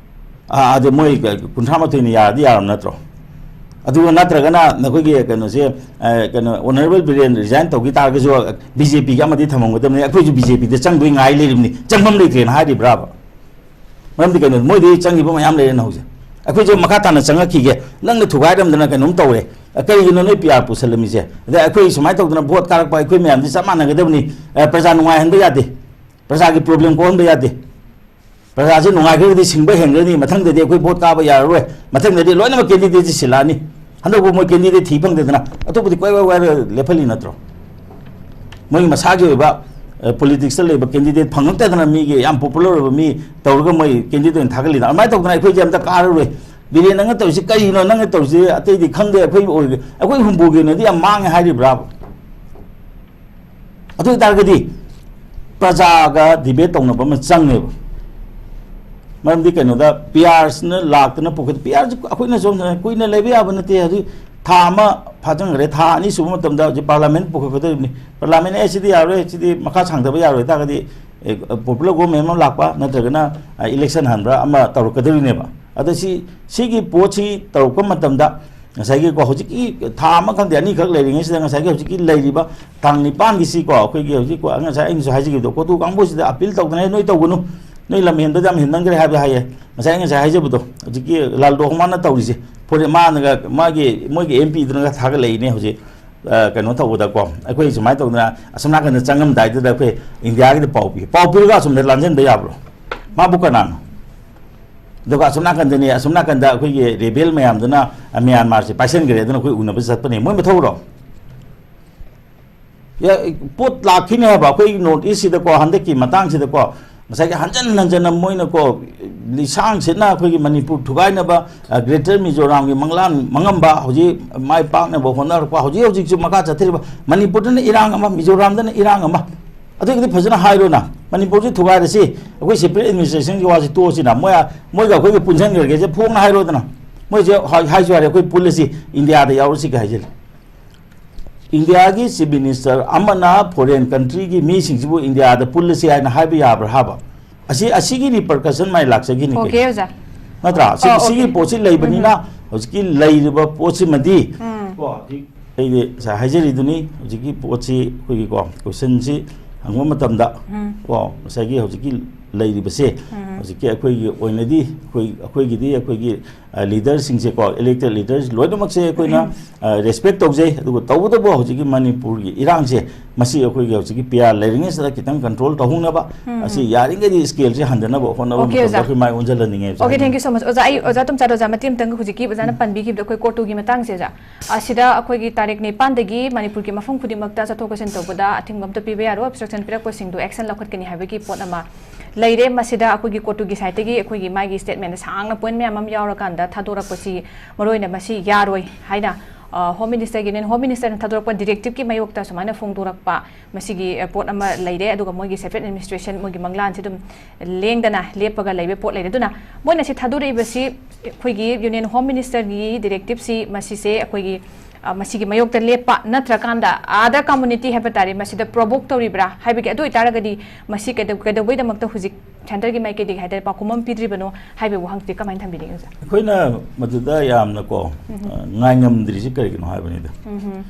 ꯑꯥ, ꯑꯗꯨ ꯃꯣꯏ ꯀꯨꯟꯊ꯭ꯔꯥ ꯃꯥꯊꯣꯏꯅ ꯌꯥꯔꯗꯤ ꯌꯥꯔꯕ ꯅꯠꯇ꯭ꯔꯣ? ꯑꯗꯨꯒ ꯅꯠꯇ꯭ꯔꯒꯅ ꯅꯈꯣꯏꯒꯤ ꯀꯩꯅꯣꯁꯦ, ꯑ, ꯀꯩꯅꯣ, ꯑꯣꯅꯔꯦꯕꯜ ꯕꯤꯔꯦꯟ ꯔꯤꯖꯥꯏꯟ ꯇꯧꯈꯤ ꯇꯥꯔꯒꯁꯨ ꯕꯤ ꯖꯦ ꯄꯤꯒꯤ ꯑꯃꯗꯤ ꯊꯝꯃꯝꯒꯗꯕꯅꯤ, ꯑꯩꯈꯣꯏꯁꯨ ꯕꯤ ꯖꯦ ꯄꯤꯗ ꯆꯪꯗꯣꯏ ꯉꯥꯏ ꯂꯩꯔꯤꯕꯅꯤ, ꯆꯪꯐꯝ ꯂꯩꯇ꯭ꯔꯦꯅ ꯍꯥꯏꯔꯤꯕ꯭ꯔꯥꯕ? ꯃꯔꯝꯗꯤ ꯀꯩꯅꯣ, ꯃꯣꯏꯗꯤ ꯆꯪꯈꯤꯕ ꯃꯌꯥꯝ ꯂꯩꯔꯦꯅ ꯍꯧꯖꯤꯛ꯫ ꯑꯩꯈꯣꯏꯁꯨ ꯃꯈꯥ ꯇꯥꯅ ꯆꯪꯉꯛꯈꯤꯒꯦ, ꯅꯪꯅ ꯊꯨꯒꯥꯏꯔꯝꯗꯅ ꯀꯩꯅꯣꯝ ꯇꯧꯔꯦ, ꯑ, ꯀꯔꯤꯒꯤꯅꯣ ꯅꯣꯏ ꯄꯤ ꯑꯥꯔ ꯄꯨꯁꯜꯂꯝꯃꯤꯁꯦ? ꯑꯗꯩ ꯑꯩꯈꯣꯏ ꯁꯨꯃꯥꯏꯅ ꯇꯧꯗꯅ ꯚꯣꯠ ꯀꯥꯔꯛꯄ ꯑꯩꯈꯣꯏ ꯃꯌꯥꯝꯗꯤ ꯆꯞ ꯃꯥꯟꯅꯒꯗꯕꯅꯤ, ꯑ, ꯄ꯭ꯔꯖꯥ ꯅꯨꯡꯉꯥꯏꯍꯟꯕ ꯌꯥꯗꯦ, ꯄ꯭ꯔꯖꯥꯒꯤ ꯄ꯭ꯔꯣꯕ꯭ꯂꯦꯝ ꯀꯣꯛꯍꯟꯕ ꯌꯥꯗꯦ꯫ ꯄ꯭ꯔꯖꯥꯁꯦ ꯅꯨꯡꯉꯥꯏꯈ꯭ꯔꯒꯗꯤ ꯁꯤꯡꯕ ꯍꯦꯟꯒꯅꯤ, ꯃꯊꯪꯗꯗꯤ ꯑꯩꯈꯣꯏ ꯚꯣꯠ ꯀꯥꯕ ꯌꯥꯔꯔꯣꯏ, ꯃꯊꯪꯗꯗꯤ ꯂꯣꯏꯅꯃꯛ ꯀꯦꯟꯗꯤꯗꯦꯠꯁꯤ ꯁꯤꯜꯂꯛꯑꯅꯤ꯫ ꯍꯟꯗꯛꯄꯨ ꯃꯣꯏ ꯀꯦꯟꯗꯤꯗꯦꯠ ꯊꯤ ꯐꯪꯗꯗꯅ ꯑꯇꯣꯞꯄꯗꯤ ꯀꯣꯏ ꯋꯥꯏ ꯋꯥꯏꯔꯒ ꯂꯦꯞꯍꯜꯂꯤ ꯅꯠꯇ꯭ꯔꯣ? ꯃꯣꯏꯒꯤ ꯃꯁꯥꯒꯤ ꯑꯣꯏꯕ, ꯑ, ꯄꯣꯂꯤꯇꯤꯛꯁꯇ ꯂꯩꯕ ꯀꯦꯟꯗꯤꯗꯦꯠ ꯐꯪꯉꯛꯇꯗꯅ, ꯃꯤꯒꯤ ꯌꯥꯝ ꯄꯣꯄꯨꯂꯔ ꯑꯣꯏꯕ ꯃꯤ ꯇꯧꯔꯒ ꯃꯣꯏ ꯀꯦꯟꯗꯤꯗꯦꯠ ꯑꯣꯏꯅ ꯊꯥꯒꯠꯂꯤꯗ꯫ ꯑꯗꯨꯃꯥꯏꯅ ꯇꯧꯗꯅ ꯑꯩꯈꯣꯏꯁꯦ ꯑꯝꯇ ꯀꯥꯔꯔꯣꯏ꯫ ꯕꯤꯔꯦꯟ, ꯅꯪꯅ ꯇꯧꯔꯤꯁꯤ ꯀꯔꯤꯅꯣ? ꯅꯪꯅ ꯇꯧꯔꯤꯁꯤ ꯑꯇꯩꯗꯤ ꯈꯪꯗꯦ, ꯑꯩꯈꯣꯏ ꯑꯣꯏꯒꯦ, ꯑꯩꯈꯣꯏ ꯍꯨꯝꯕꯨꯒꯤ ꯑꯣꯏꯅꯗꯤ ꯌꯥꯝ ꯃꯥꯡꯉꯦ ꯍꯥꯏꯔꯤꯕ꯭ꯔꯥꯕ? ꯑꯗꯨ ꯑꯣꯏꯇꯥꯔꯒꯗꯤ ꯄ꯭ꯔꯖꯥꯒ ꯗꯤꯕꯦꯠ ꯇꯧꯅꯕ ꯑꯃ ꯆꯪꯉꯦꯕ꯫ ꯃꯔꯝꯗꯤ ꯀꯩꯅꯣꯗ, ꯄꯤ ꯑꯥꯔꯁꯤꯅ ꯂꯥꯛꯇꯅ ꯄꯨꯈꯠ-, ꯄꯤ ꯑꯥꯔꯁꯤ ꯑꯩꯈꯣꯏꯅ ꯁꯣꯝꯗ ꯀꯨꯏꯅ ꯂꯩꯕ ꯌꯥꯕ ꯅꯠꯇꯦ꯫ ꯍꯧꯖꯤꯛ ꯊꯥ ꯑꯃ ꯐꯥꯖꯤꯟꯈ꯭ꯔꯦ, ꯊꯥ ꯑꯅꯤ ꯁꯨꯕ ꯃꯇꯝꯗ ꯍꯧꯖꯤꯛ ꯄꯥꯔꯂꯥꯃꯦꯟ ꯄꯨꯈꯠꯀꯗꯧꯔꯤꯕꯅꯤ꯫ ꯄꯥꯔꯂꯥꯃꯦꯟ, "ꯑꯦ, ꯁꯤꯗꯤ ꯌꯥꯔꯣꯏ, ꯁꯤꯗꯤ ꯃꯈꯥ ꯁꯥꯡꯊꯕ ꯌꯥꯔꯣꯏ" ꯍꯥꯏꯇꯥꯔꯒꯗꯤ, ꯑꯦ, ꯄꯣꯄꯨꯂꯔ ꯒꯣꯔꯃꯦꯟ ꯑꯃ ꯂꯥꯛꯄ ꯅꯠꯇ꯭ꯔꯒꯅ, ꯑ, ꯏꯂꯦꯛꯁꯟ ꯍꯟꯕ꯭ꯔꯥ ꯑꯃ ꯇꯧꯔꯛꯀꯗꯧꯔꯤꯅꯦꯕ꯫ ꯑꯗ ꯁꯤ, ꯁꯤꯒꯤ ꯄꯣꯠꯁꯤ ꯇꯧꯔꯛꯄ ꯃꯇꯝꯗ ꯉꯁꯥꯏꯒꯤꯀꯣ, ꯍꯧꯖꯤꯛꯀꯤ ꯊꯥ ꯑꯃ ꯈꯪꯗꯦ, ꯑꯅꯤꯈꯛ ꯂꯩꯔꯤꯉꯩꯁꯤꯗ ꯉꯁꯥꯏꯒꯤ ꯍꯧꯖꯤꯛꯀꯤ ꯂꯩꯔꯤꯕ ꯇꯥꯡ ꯅꯤꯄꯥꯟꯒꯤꯁꯤꯀꯣ, ꯑꯩꯈꯣꯏꯒꯤ ꯍꯧꯖꯤꯛ ꯉꯁꯥꯏ ꯑꯩꯅꯁꯨ ꯍꯥꯏꯖꯈꯤꯕꯗꯣ, ꯀꯣꯇꯨ ꯀꯥꯡꯕꯨꯁꯤꯗ ꯑꯄꯤꯜ ꯇꯧꯗꯅ, "ꯑꯦ, ꯅꯣꯏ ꯇꯧꯒꯅꯨ, ꯅꯣꯏ ꯂꯝ ꯍꯦꯟꯕꯗ ꯌꯥꯝ ꯍꯦꯟꯃꯟꯈ꯭ꯔꯦ ꯍꯥꯏꯕ ꯍꯥꯏꯌꯦ꯫ ꯉꯁꯥꯏ, ꯉꯁꯥꯏ ꯍꯥꯏꯖꯕꯗꯣ, ꯍꯧꯖꯤꯛꯀꯤ ꯂꯥꯜ ꯔꯣꯍꯃꯥꯟꯅ ꯇꯧꯔꯤꯁꯦ, ꯐꯣꯔꯦ-, ꯃꯥꯅꯒ, ꯃꯥꯒꯤ, ꯃꯣꯏꯒꯤ ꯑꯦꯝ ꯄꯤꯗꯨꯅꯒ ꯊꯥꯒꯠꯂꯛꯏꯅꯦ ꯍꯧꯖꯤꯛ, ꯑ, ꯀꯩꯅꯣ ꯇꯧꯕꯗꯀꯣ, ꯑꯩꯈꯣꯏ ꯁꯨꯃꯥꯏꯅ ꯇꯧꯗꯅ ꯑꯁꯣꯝ ꯅꯥꯀꯟꯗ ꯆꯪꯉꯝꯗꯥꯏꯗꯨꯗ ꯑꯩꯈꯣꯏ ꯏꯟꯗꯤꯌꯥꯒꯤꯗ ꯄꯥꯎ ꯄꯤ, ꯄꯥꯎ ꯄꯤꯔꯒ ꯑꯁꯣꯝꯗ ꯂꯥꯟꯖꯟꯕ ꯌꯥꯕ꯭ꯔꯣ? ꯃꯥꯕꯨ ꯀꯅꯥꯅꯣ? ꯑꯗꯨꯒ ꯑꯁꯣꯝ ꯅꯥꯀꯟꯗꯅꯦ, ꯑꯁꯣꯝ ꯅꯥꯀꯟꯗ ꯑꯩꯈꯣꯏꯒꯤ ꯔꯦꯕꯦꯜ ꯃꯌꯥꯝꯗꯨꯅ ꯃ꯭ꯌꯥꯟꯃꯥꯔꯁꯦ ꯄꯥꯏꯁꯟꯈ꯭ꯔꯦ, ꯑꯗꯨꯅ ꯑꯩꯈꯣꯏ ꯎꯅꯕ ꯆꯠꯄꯅꯦ, ꯃꯣꯏ ꯃꯊꯧꯔꯣ? ꯌꯥ-, ꯄꯣꯠ ꯂꯥꯛꯈꯤꯅꯦ ꯍꯥꯏꯕ꯫ ꯑꯩꯈꯣꯏ ꯅꯣꯔꯠ ꯏꯁꯁꯤꯗꯀꯣ, ꯍꯟꯗꯛꯀꯤ ꯃꯇꯥꯡꯁꯤꯗꯀꯣ, ꯉꯁꯥꯏꯒꯤ ꯍꯟꯖꯟ ꯍꯟꯖꯟꯅ ꯃꯣꯏꯅꯀꯣ, ꯂꯤꯁꯥꯡ ꯁꯤꯠꯅ ꯑꯩꯈꯣꯏꯒꯤ ꯃꯅꯤꯄꯨꯔ ꯊꯨꯒꯥꯏꯅꯕ, ꯑ, ꯒ꯭ꯔꯦꯇꯔ ꯃꯤꯖꯣꯔꯥꯝꯒꯤ ꯃꯪꯂꯥꯟ ꯃꯪꯉꯝꯕ, ꯍꯧꯖꯤꯛ ꯃꯥꯏ ꯄꯥꯛꯅꯕ ꯍꯣꯠꯅꯔꯛꯄ, ꯍꯧꯖꯤꯛ ꯍꯧꯖꯤꯛꯁꯨ ꯃꯈꯥ ꯆꯠꯊꯔꯤꯕ, ꯃꯅꯤꯄꯨꯔꯗꯅ ꯏꯔꯥꯡ ꯑꯃ, ꯃꯤꯖꯣꯔꯥꯝꯗꯅ ꯏꯔꯥꯡ ꯑꯃ꯫ ꯑꯗꯨꯒꯤꯗꯤ ꯐꯖꯅ ꯍꯥꯏꯔꯣꯅ, ꯃꯅꯤꯄꯨꯔꯁꯤ ꯊꯨꯒꯥꯏꯔꯁꯤ, ꯑꯩꯈꯣꯏ ꯁꯦꯄꯔꯦꯠ ꯑꯦꯗꯃꯤꯅꯤꯁꯇ꯭ꯔꯦꯁꯟꯒꯤ ꯋꯥꯁꯤ ꯇꯣꯛꯑꯁꯤꯅ, ꯃꯣꯏ, ꯃꯣꯏꯒ ꯑꯩꯈꯣꯏꯒ ꯄꯨꯟꯁꯤꯟꯈ꯭ꯔꯒꯦꯁꯦ ꯐꯣꯡꯅ ꯍꯥꯏꯔꯣꯗꯅ꯫ ꯃꯣꯏꯁꯦ ꯍꯥꯏ-, ꯍꯥꯏꯁꯨ ꯍꯥꯏꯔꯦ, ꯑꯩꯈꯣꯏ ꯄꯨꯜꯂꯁꯤ, ꯏꯟꯗꯤꯌꯥꯗ ꯌꯥꯎꯔꯁꯤꯒ ꯍꯥꯏꯖꯤꯜꯂꯦ꯫ ꯏꯟꯗꯤꯌꯥꯒꯤ ꯆꯤꯐ ꯃꯤꯅꯤꯁꯇꯔ ꯑꯃꯅ ꯐꯣꯔꯦꯟ ꯀꯟꯇ꯭ꯔꯤꯒꯤ ꯃꯤꯁꯤꯡꯁꯤꯕꯨ ꯏꯟꯗꯤꯌꯥꯗ ꯄꯨꯜꯂꯁꯤ ꯍꯥꯏꯅ ꯍꯥꯏꯕ ꯌꯥꯕ꯭ꯔꯥ ꯍꯥꯏꯕ? ꯑꯁꯤ, ꯑꯁꯤꯒꯤ ꯔꯤꯄꯔꯀꯁꯟ ꯃꯥꯏ ꯂꯥꯛꯆꯈꯤꯅꯤ ꯑꯣꯀꯦ, ꯀꯩꯅꯣ꯫ ꯑꯣꯖꯥ꯫ ꯅꯠꯇ꯭ꯔꯥ? ꯁꯤ-, ꯑꯣ, ꯁꯤꯒꯤ ꯑꯣꯀꯦ꯫ ꯄꯣꯠꯁꯤ ꯂꯩꯕꯅꯤꯅ ꯎꯝ꯫ ꯍꯧꯖꯤꯛꯀꯤ ꯂꯩꯔꯤꯕ ꯄꯣꯠꯁꯤꯃꯗꯤ ꯎꯝ꯫ ꯀꯣ, ꯍꯧꯖꯤꯛ ꯑꯩꯗꯤ ꯉꯁꯥꯏ ꯍꯥꯏꯖꯔꯤꯗꯨꯅꯤ, ꯍꯧꯖꯤꯛꯀꯤ ꯄꯣꯠꯁꯤ ꯑꯩꯈꯣꯏꯒꯤꯀꯣ, ꯀꯣꯏꯁꯟꯁꯤ ꯍꯪꯕ ꯃꯇꯝꯗ ꯎꯝ꯫ ꯀꯣ, ꯉꯁꯥꯏꯒꯤ ꯍꯧꯖꯤꯛꯀꯤ ꯂꯩꯔꯤꯕꯁꯦ, ꯎꯝ꯫ ꯍꯧꯖꯤꯛꯀꯤ ꯑꯩꯈꯣꯏꯒꯤ ꯑꯣꯏꯅꯗꯤ ꯑꯩꯈꯣꯏ, ꯑꯩꯈꯣꯏꯒꯤꯗꯤ ꯑꯩꯈꯣꯏꯒꯤ ꯑ, ꯂꯤꯗꯔꯁꯤꯡꯁꯦꯀꯣ, ꯏꯂꯦꯛꯇꯦꯗ ꯂꯤꯗꯔꯁ ꯂꯣꯏꯅꯃꯛꯁꯦ ꯑꯩꯈꯣꯏꯅ, ꯑ, ꯔꯦꯁꯄꯦꯛ ꯇꯧꯖꯩ꯫ ꯑꯗꯨꯒ ꯇꯧꯕꯇꯕꯨ ꯍꯧꯖꯤꯛꯀꯤ ꯃꯅꯤꯄꯨꯔꯒꯤ ꯏꯔꯥꯡꯁꯦ, ꯃꯁꯤ ꯑꯩꯈꯣꯏꯒꯤ ꯍꯧꯖꯤꯛꯀꯤ ꯄꯤ ꯑꯥꯔ ꯂꯩꯔꯤꯉꯩꯁꯤꯗ ꯈꯤꯇꯪ ꯀꯟꯇ꯭ꯔꯣꯜ ꯇꯧꯍꯧꯅꯕ, ꯎꯝ꯫ ꯑꯁꯤ ꯌꯥꯔꯤꯉꯩꯗꯤ ꯁ꯭ꯀꯦꯜꯁꯦ ꯍꯟꯊꯅꯕ ꯍꯣꯠꯅꯕ ꯑꯣꯀꯦ, ꯃꯇꯝꯗ ꯑꯣꯖꯥ꯫ ꯑꯩꯈꯣꯏ ꯃꯥꯏ ꯑꯣꯟꯁꯤꯜꯍꯟꯅꯤꯡꯉꯦ, ꯑꯣꯖꯥ꯫ Okay, thank you so much꯫ ꯑꯣꯖꯥ, ꯑꯩ ꯑꯣꯖꯥ ꯇꯣꯝꯆꯥꯗ ꯑꯣꯖꯥ ꯃꯇꯦꯛ ꯑꯃꯇꯪꯒ ꯍꯧꯖꯤꯛꯀꯤ ꯑꯣꯖꯥꯅ ꯄꯟꯕꯤꯈꯤꯕꯗꯣ ꯑꯩꯈꯣꯏ ꯀꯣꯔꯇꯨꯒꯤ ꯃꯇꯥꯡꯁꯦ, ꯑꯣꯖꯥ꯫ ꯑ, ꯁꯤꯗ ꯑꯩꯈꯣꯏꯒꯤ ꯇꯥꯔꯤꯛ ꯅꯤꯄꯥꯟꯗꯒꯤ ꯃꯅꯤꯄꯨꯔꯒꯤ ꯃꯐꯝ ꯈꯨꯗꯤꯡꯃꯛꯇ ꯆꯠꯊꯣꯛ ꯆꯠꯁꯤꯟ ꯇꯧꯕꯗ ꯑꯊꯤꯡꯕ ꯑꯝꯇ ꯄꯤꯕ ꯌꯥꯔꯣꯏ, ꯑꯣꯕꯁꯇ꯭ꯔꯛꯁꯟ ꯄꯤꯔꯛꯄꯁꯤꯡꯗꯣ ꯑꯦꯛꯁꯟ ꯂꯧꯈꯠꯀꯅꯤ ꯍꯥꯏꯕꯒꯤ ꯄꯣꯠ ꯑꯃ ꯂꯩꯔꯦ꯫ ꯃꯁꯤꯗ ꯑꯩꯈꯣꯏꯒꯤ ꯀꯣꯔꯇꯨꯒꯤ ꯁꯥꯏꯠꯇꯒꯤ ꯑꯩꯈꯣꯏꯒꯤ ꯃꯥꯒꯤ ꯁ꯭ꯇꯦꯠꯃꯦꯟꯗ ꯁꯥꯡꯅ ꯄꯣꯏꯟ ꯃꯌꯥꯝ ꯑꯃ ꯌꯥꯎꯔꯀꯥꯟꯗ ꯊꯥꯗꯣꯔꯛꯄꯁꯤ, ꯃꯔꯨꯑꯣꯏꯅ ꯃꯁꯤ ꯌꯥꯔꯣꯏ ꯍꯥꯏꯅ, ꯑ, ꯍꯣꯝ ꯃꯤꯅꯤꯁꯇꯔꯒꯤ, ꯌꯨꯅꯤꯌꯟ ꯍꯣꯝ ꯃꯤꯅꯤꯁꯇꯔꯅ ꯊꯥꯗꯣꯔꯛꯄ ꯗꯤꯔꯦꯛꯇꯤꯞꯀꯤ ꯃꯥꯌꯣꯛꯇ ꯁꯨꯃꯥꯏꯅ ꯐꯣꯡꯗꯣꯔꯛꯄ ꯃꯁꯤꯒꯤ, ꯑ, ꯄꯣꯠ ꯑꯃ ꯂꯩꯔꯦ꯫ ꯑꯗꯨꯒ ꯃꯣꯏꯒꯤ ꯁꯦꯄꯔꯦꯠ ꯑꯦꯗꯃꯤꯅꯤꯁꯇ꯭ꯔꯦꯁꯟ, ꯃꯣꯏꯒꯤ ꯃꯪꯂꯥꯟꯁꯦ ꯑꯗꯨꯝ ꯂꯦꯡꯗꯅ ꯂꯦꯞꯄꯒ ꯂꯩꯕ ꯄꯣꯠ ꯂꯩꯔꯦ꯫ ꯑꯗꯨꯅ ꯃꯣꯏꯅ ꯁꯤ ꯊꯥꯗꯣꯔꯛꯏꯕꯁꯤ ꯑꯩꯈꯣꯏꯒꯤ ꯌꯨꯅꯤꯌꯟ ꯍꯣꯝ ꯃꯤꯅꯤꯁꯇꯔꯒꯤ ꯗꯤꯔꯦꯛꯇꯤꯞꯁꯤ ꯃꯁꯤꯁꯦ ꯑꯩꯈꯣꯏꯒꯤ, ꯑ, ꯃꯁꯤꯒꯤ ꯃꯥꯌꯣꯛꯇ ꯂꯦꯞꯄ ꯅꯠꯇ꯭ꯔꯀꯥꯟꯗ ꯑꯥꯗꯔ ꯀꯝꯃꯨꯅꯤꯇꯤ ꯍꯥꯏꯕ ꯇꯥꯔꯦ, ꯃꯁꯤꯗ ꯄ꯭ꯔꯣꯚꯣꯛ ꯇꯧꯔꯤꯕ꯭ꯔꯥ ꯍꯥꯏꯕꯒꯤ, ꯑꯗꯨ ꯑꯣꯏꯇꯥꯔꯒꯗꯤ ꯃꯁꯤ ꯀꯩꯗꯧ-, ꯀꯩꯗꯧꯕꯩꯗꯃꯛꯇ ꯍꯧꯖꯤꯛ ꯁꯦꯟꯇꯔꯒꯤ ꯃꯥꯏꯀꯩꯗꯒꯤ ꯍꯥꯏ ꯇꯥꯔꯦ ꯄꯥꯎꯈꯨꯝ ꯑꯃ ꯄꯤꯗ꯭ꯔꯤꯕꯅꯣ ꯍꯥꯏꯕꯒꯤ ꯋꯥꯍꯪꯁꯤꯗꯤ ꯀꯃꯥꯏꯅ ꯊꯝꯕꯤꯅꯤꯡꯉꯤ, ꯑꯣꯖꯥ? ꯑꯩꯈꯣꯏꯅ ꯃꯗꯨꯗ ꯌꯥꯝꯅꯀꯣ, ꯎꯝ꯫ ꯑ, ꯉꯥꯏꯉꯝꯗ꯭ꯔꯤꯁꯤ ꯀꯔꯤꯒꯤꯅꯣ ꯍꯥꯏꯕꯅꯤꯗ꯫ ꯎꯝ꯫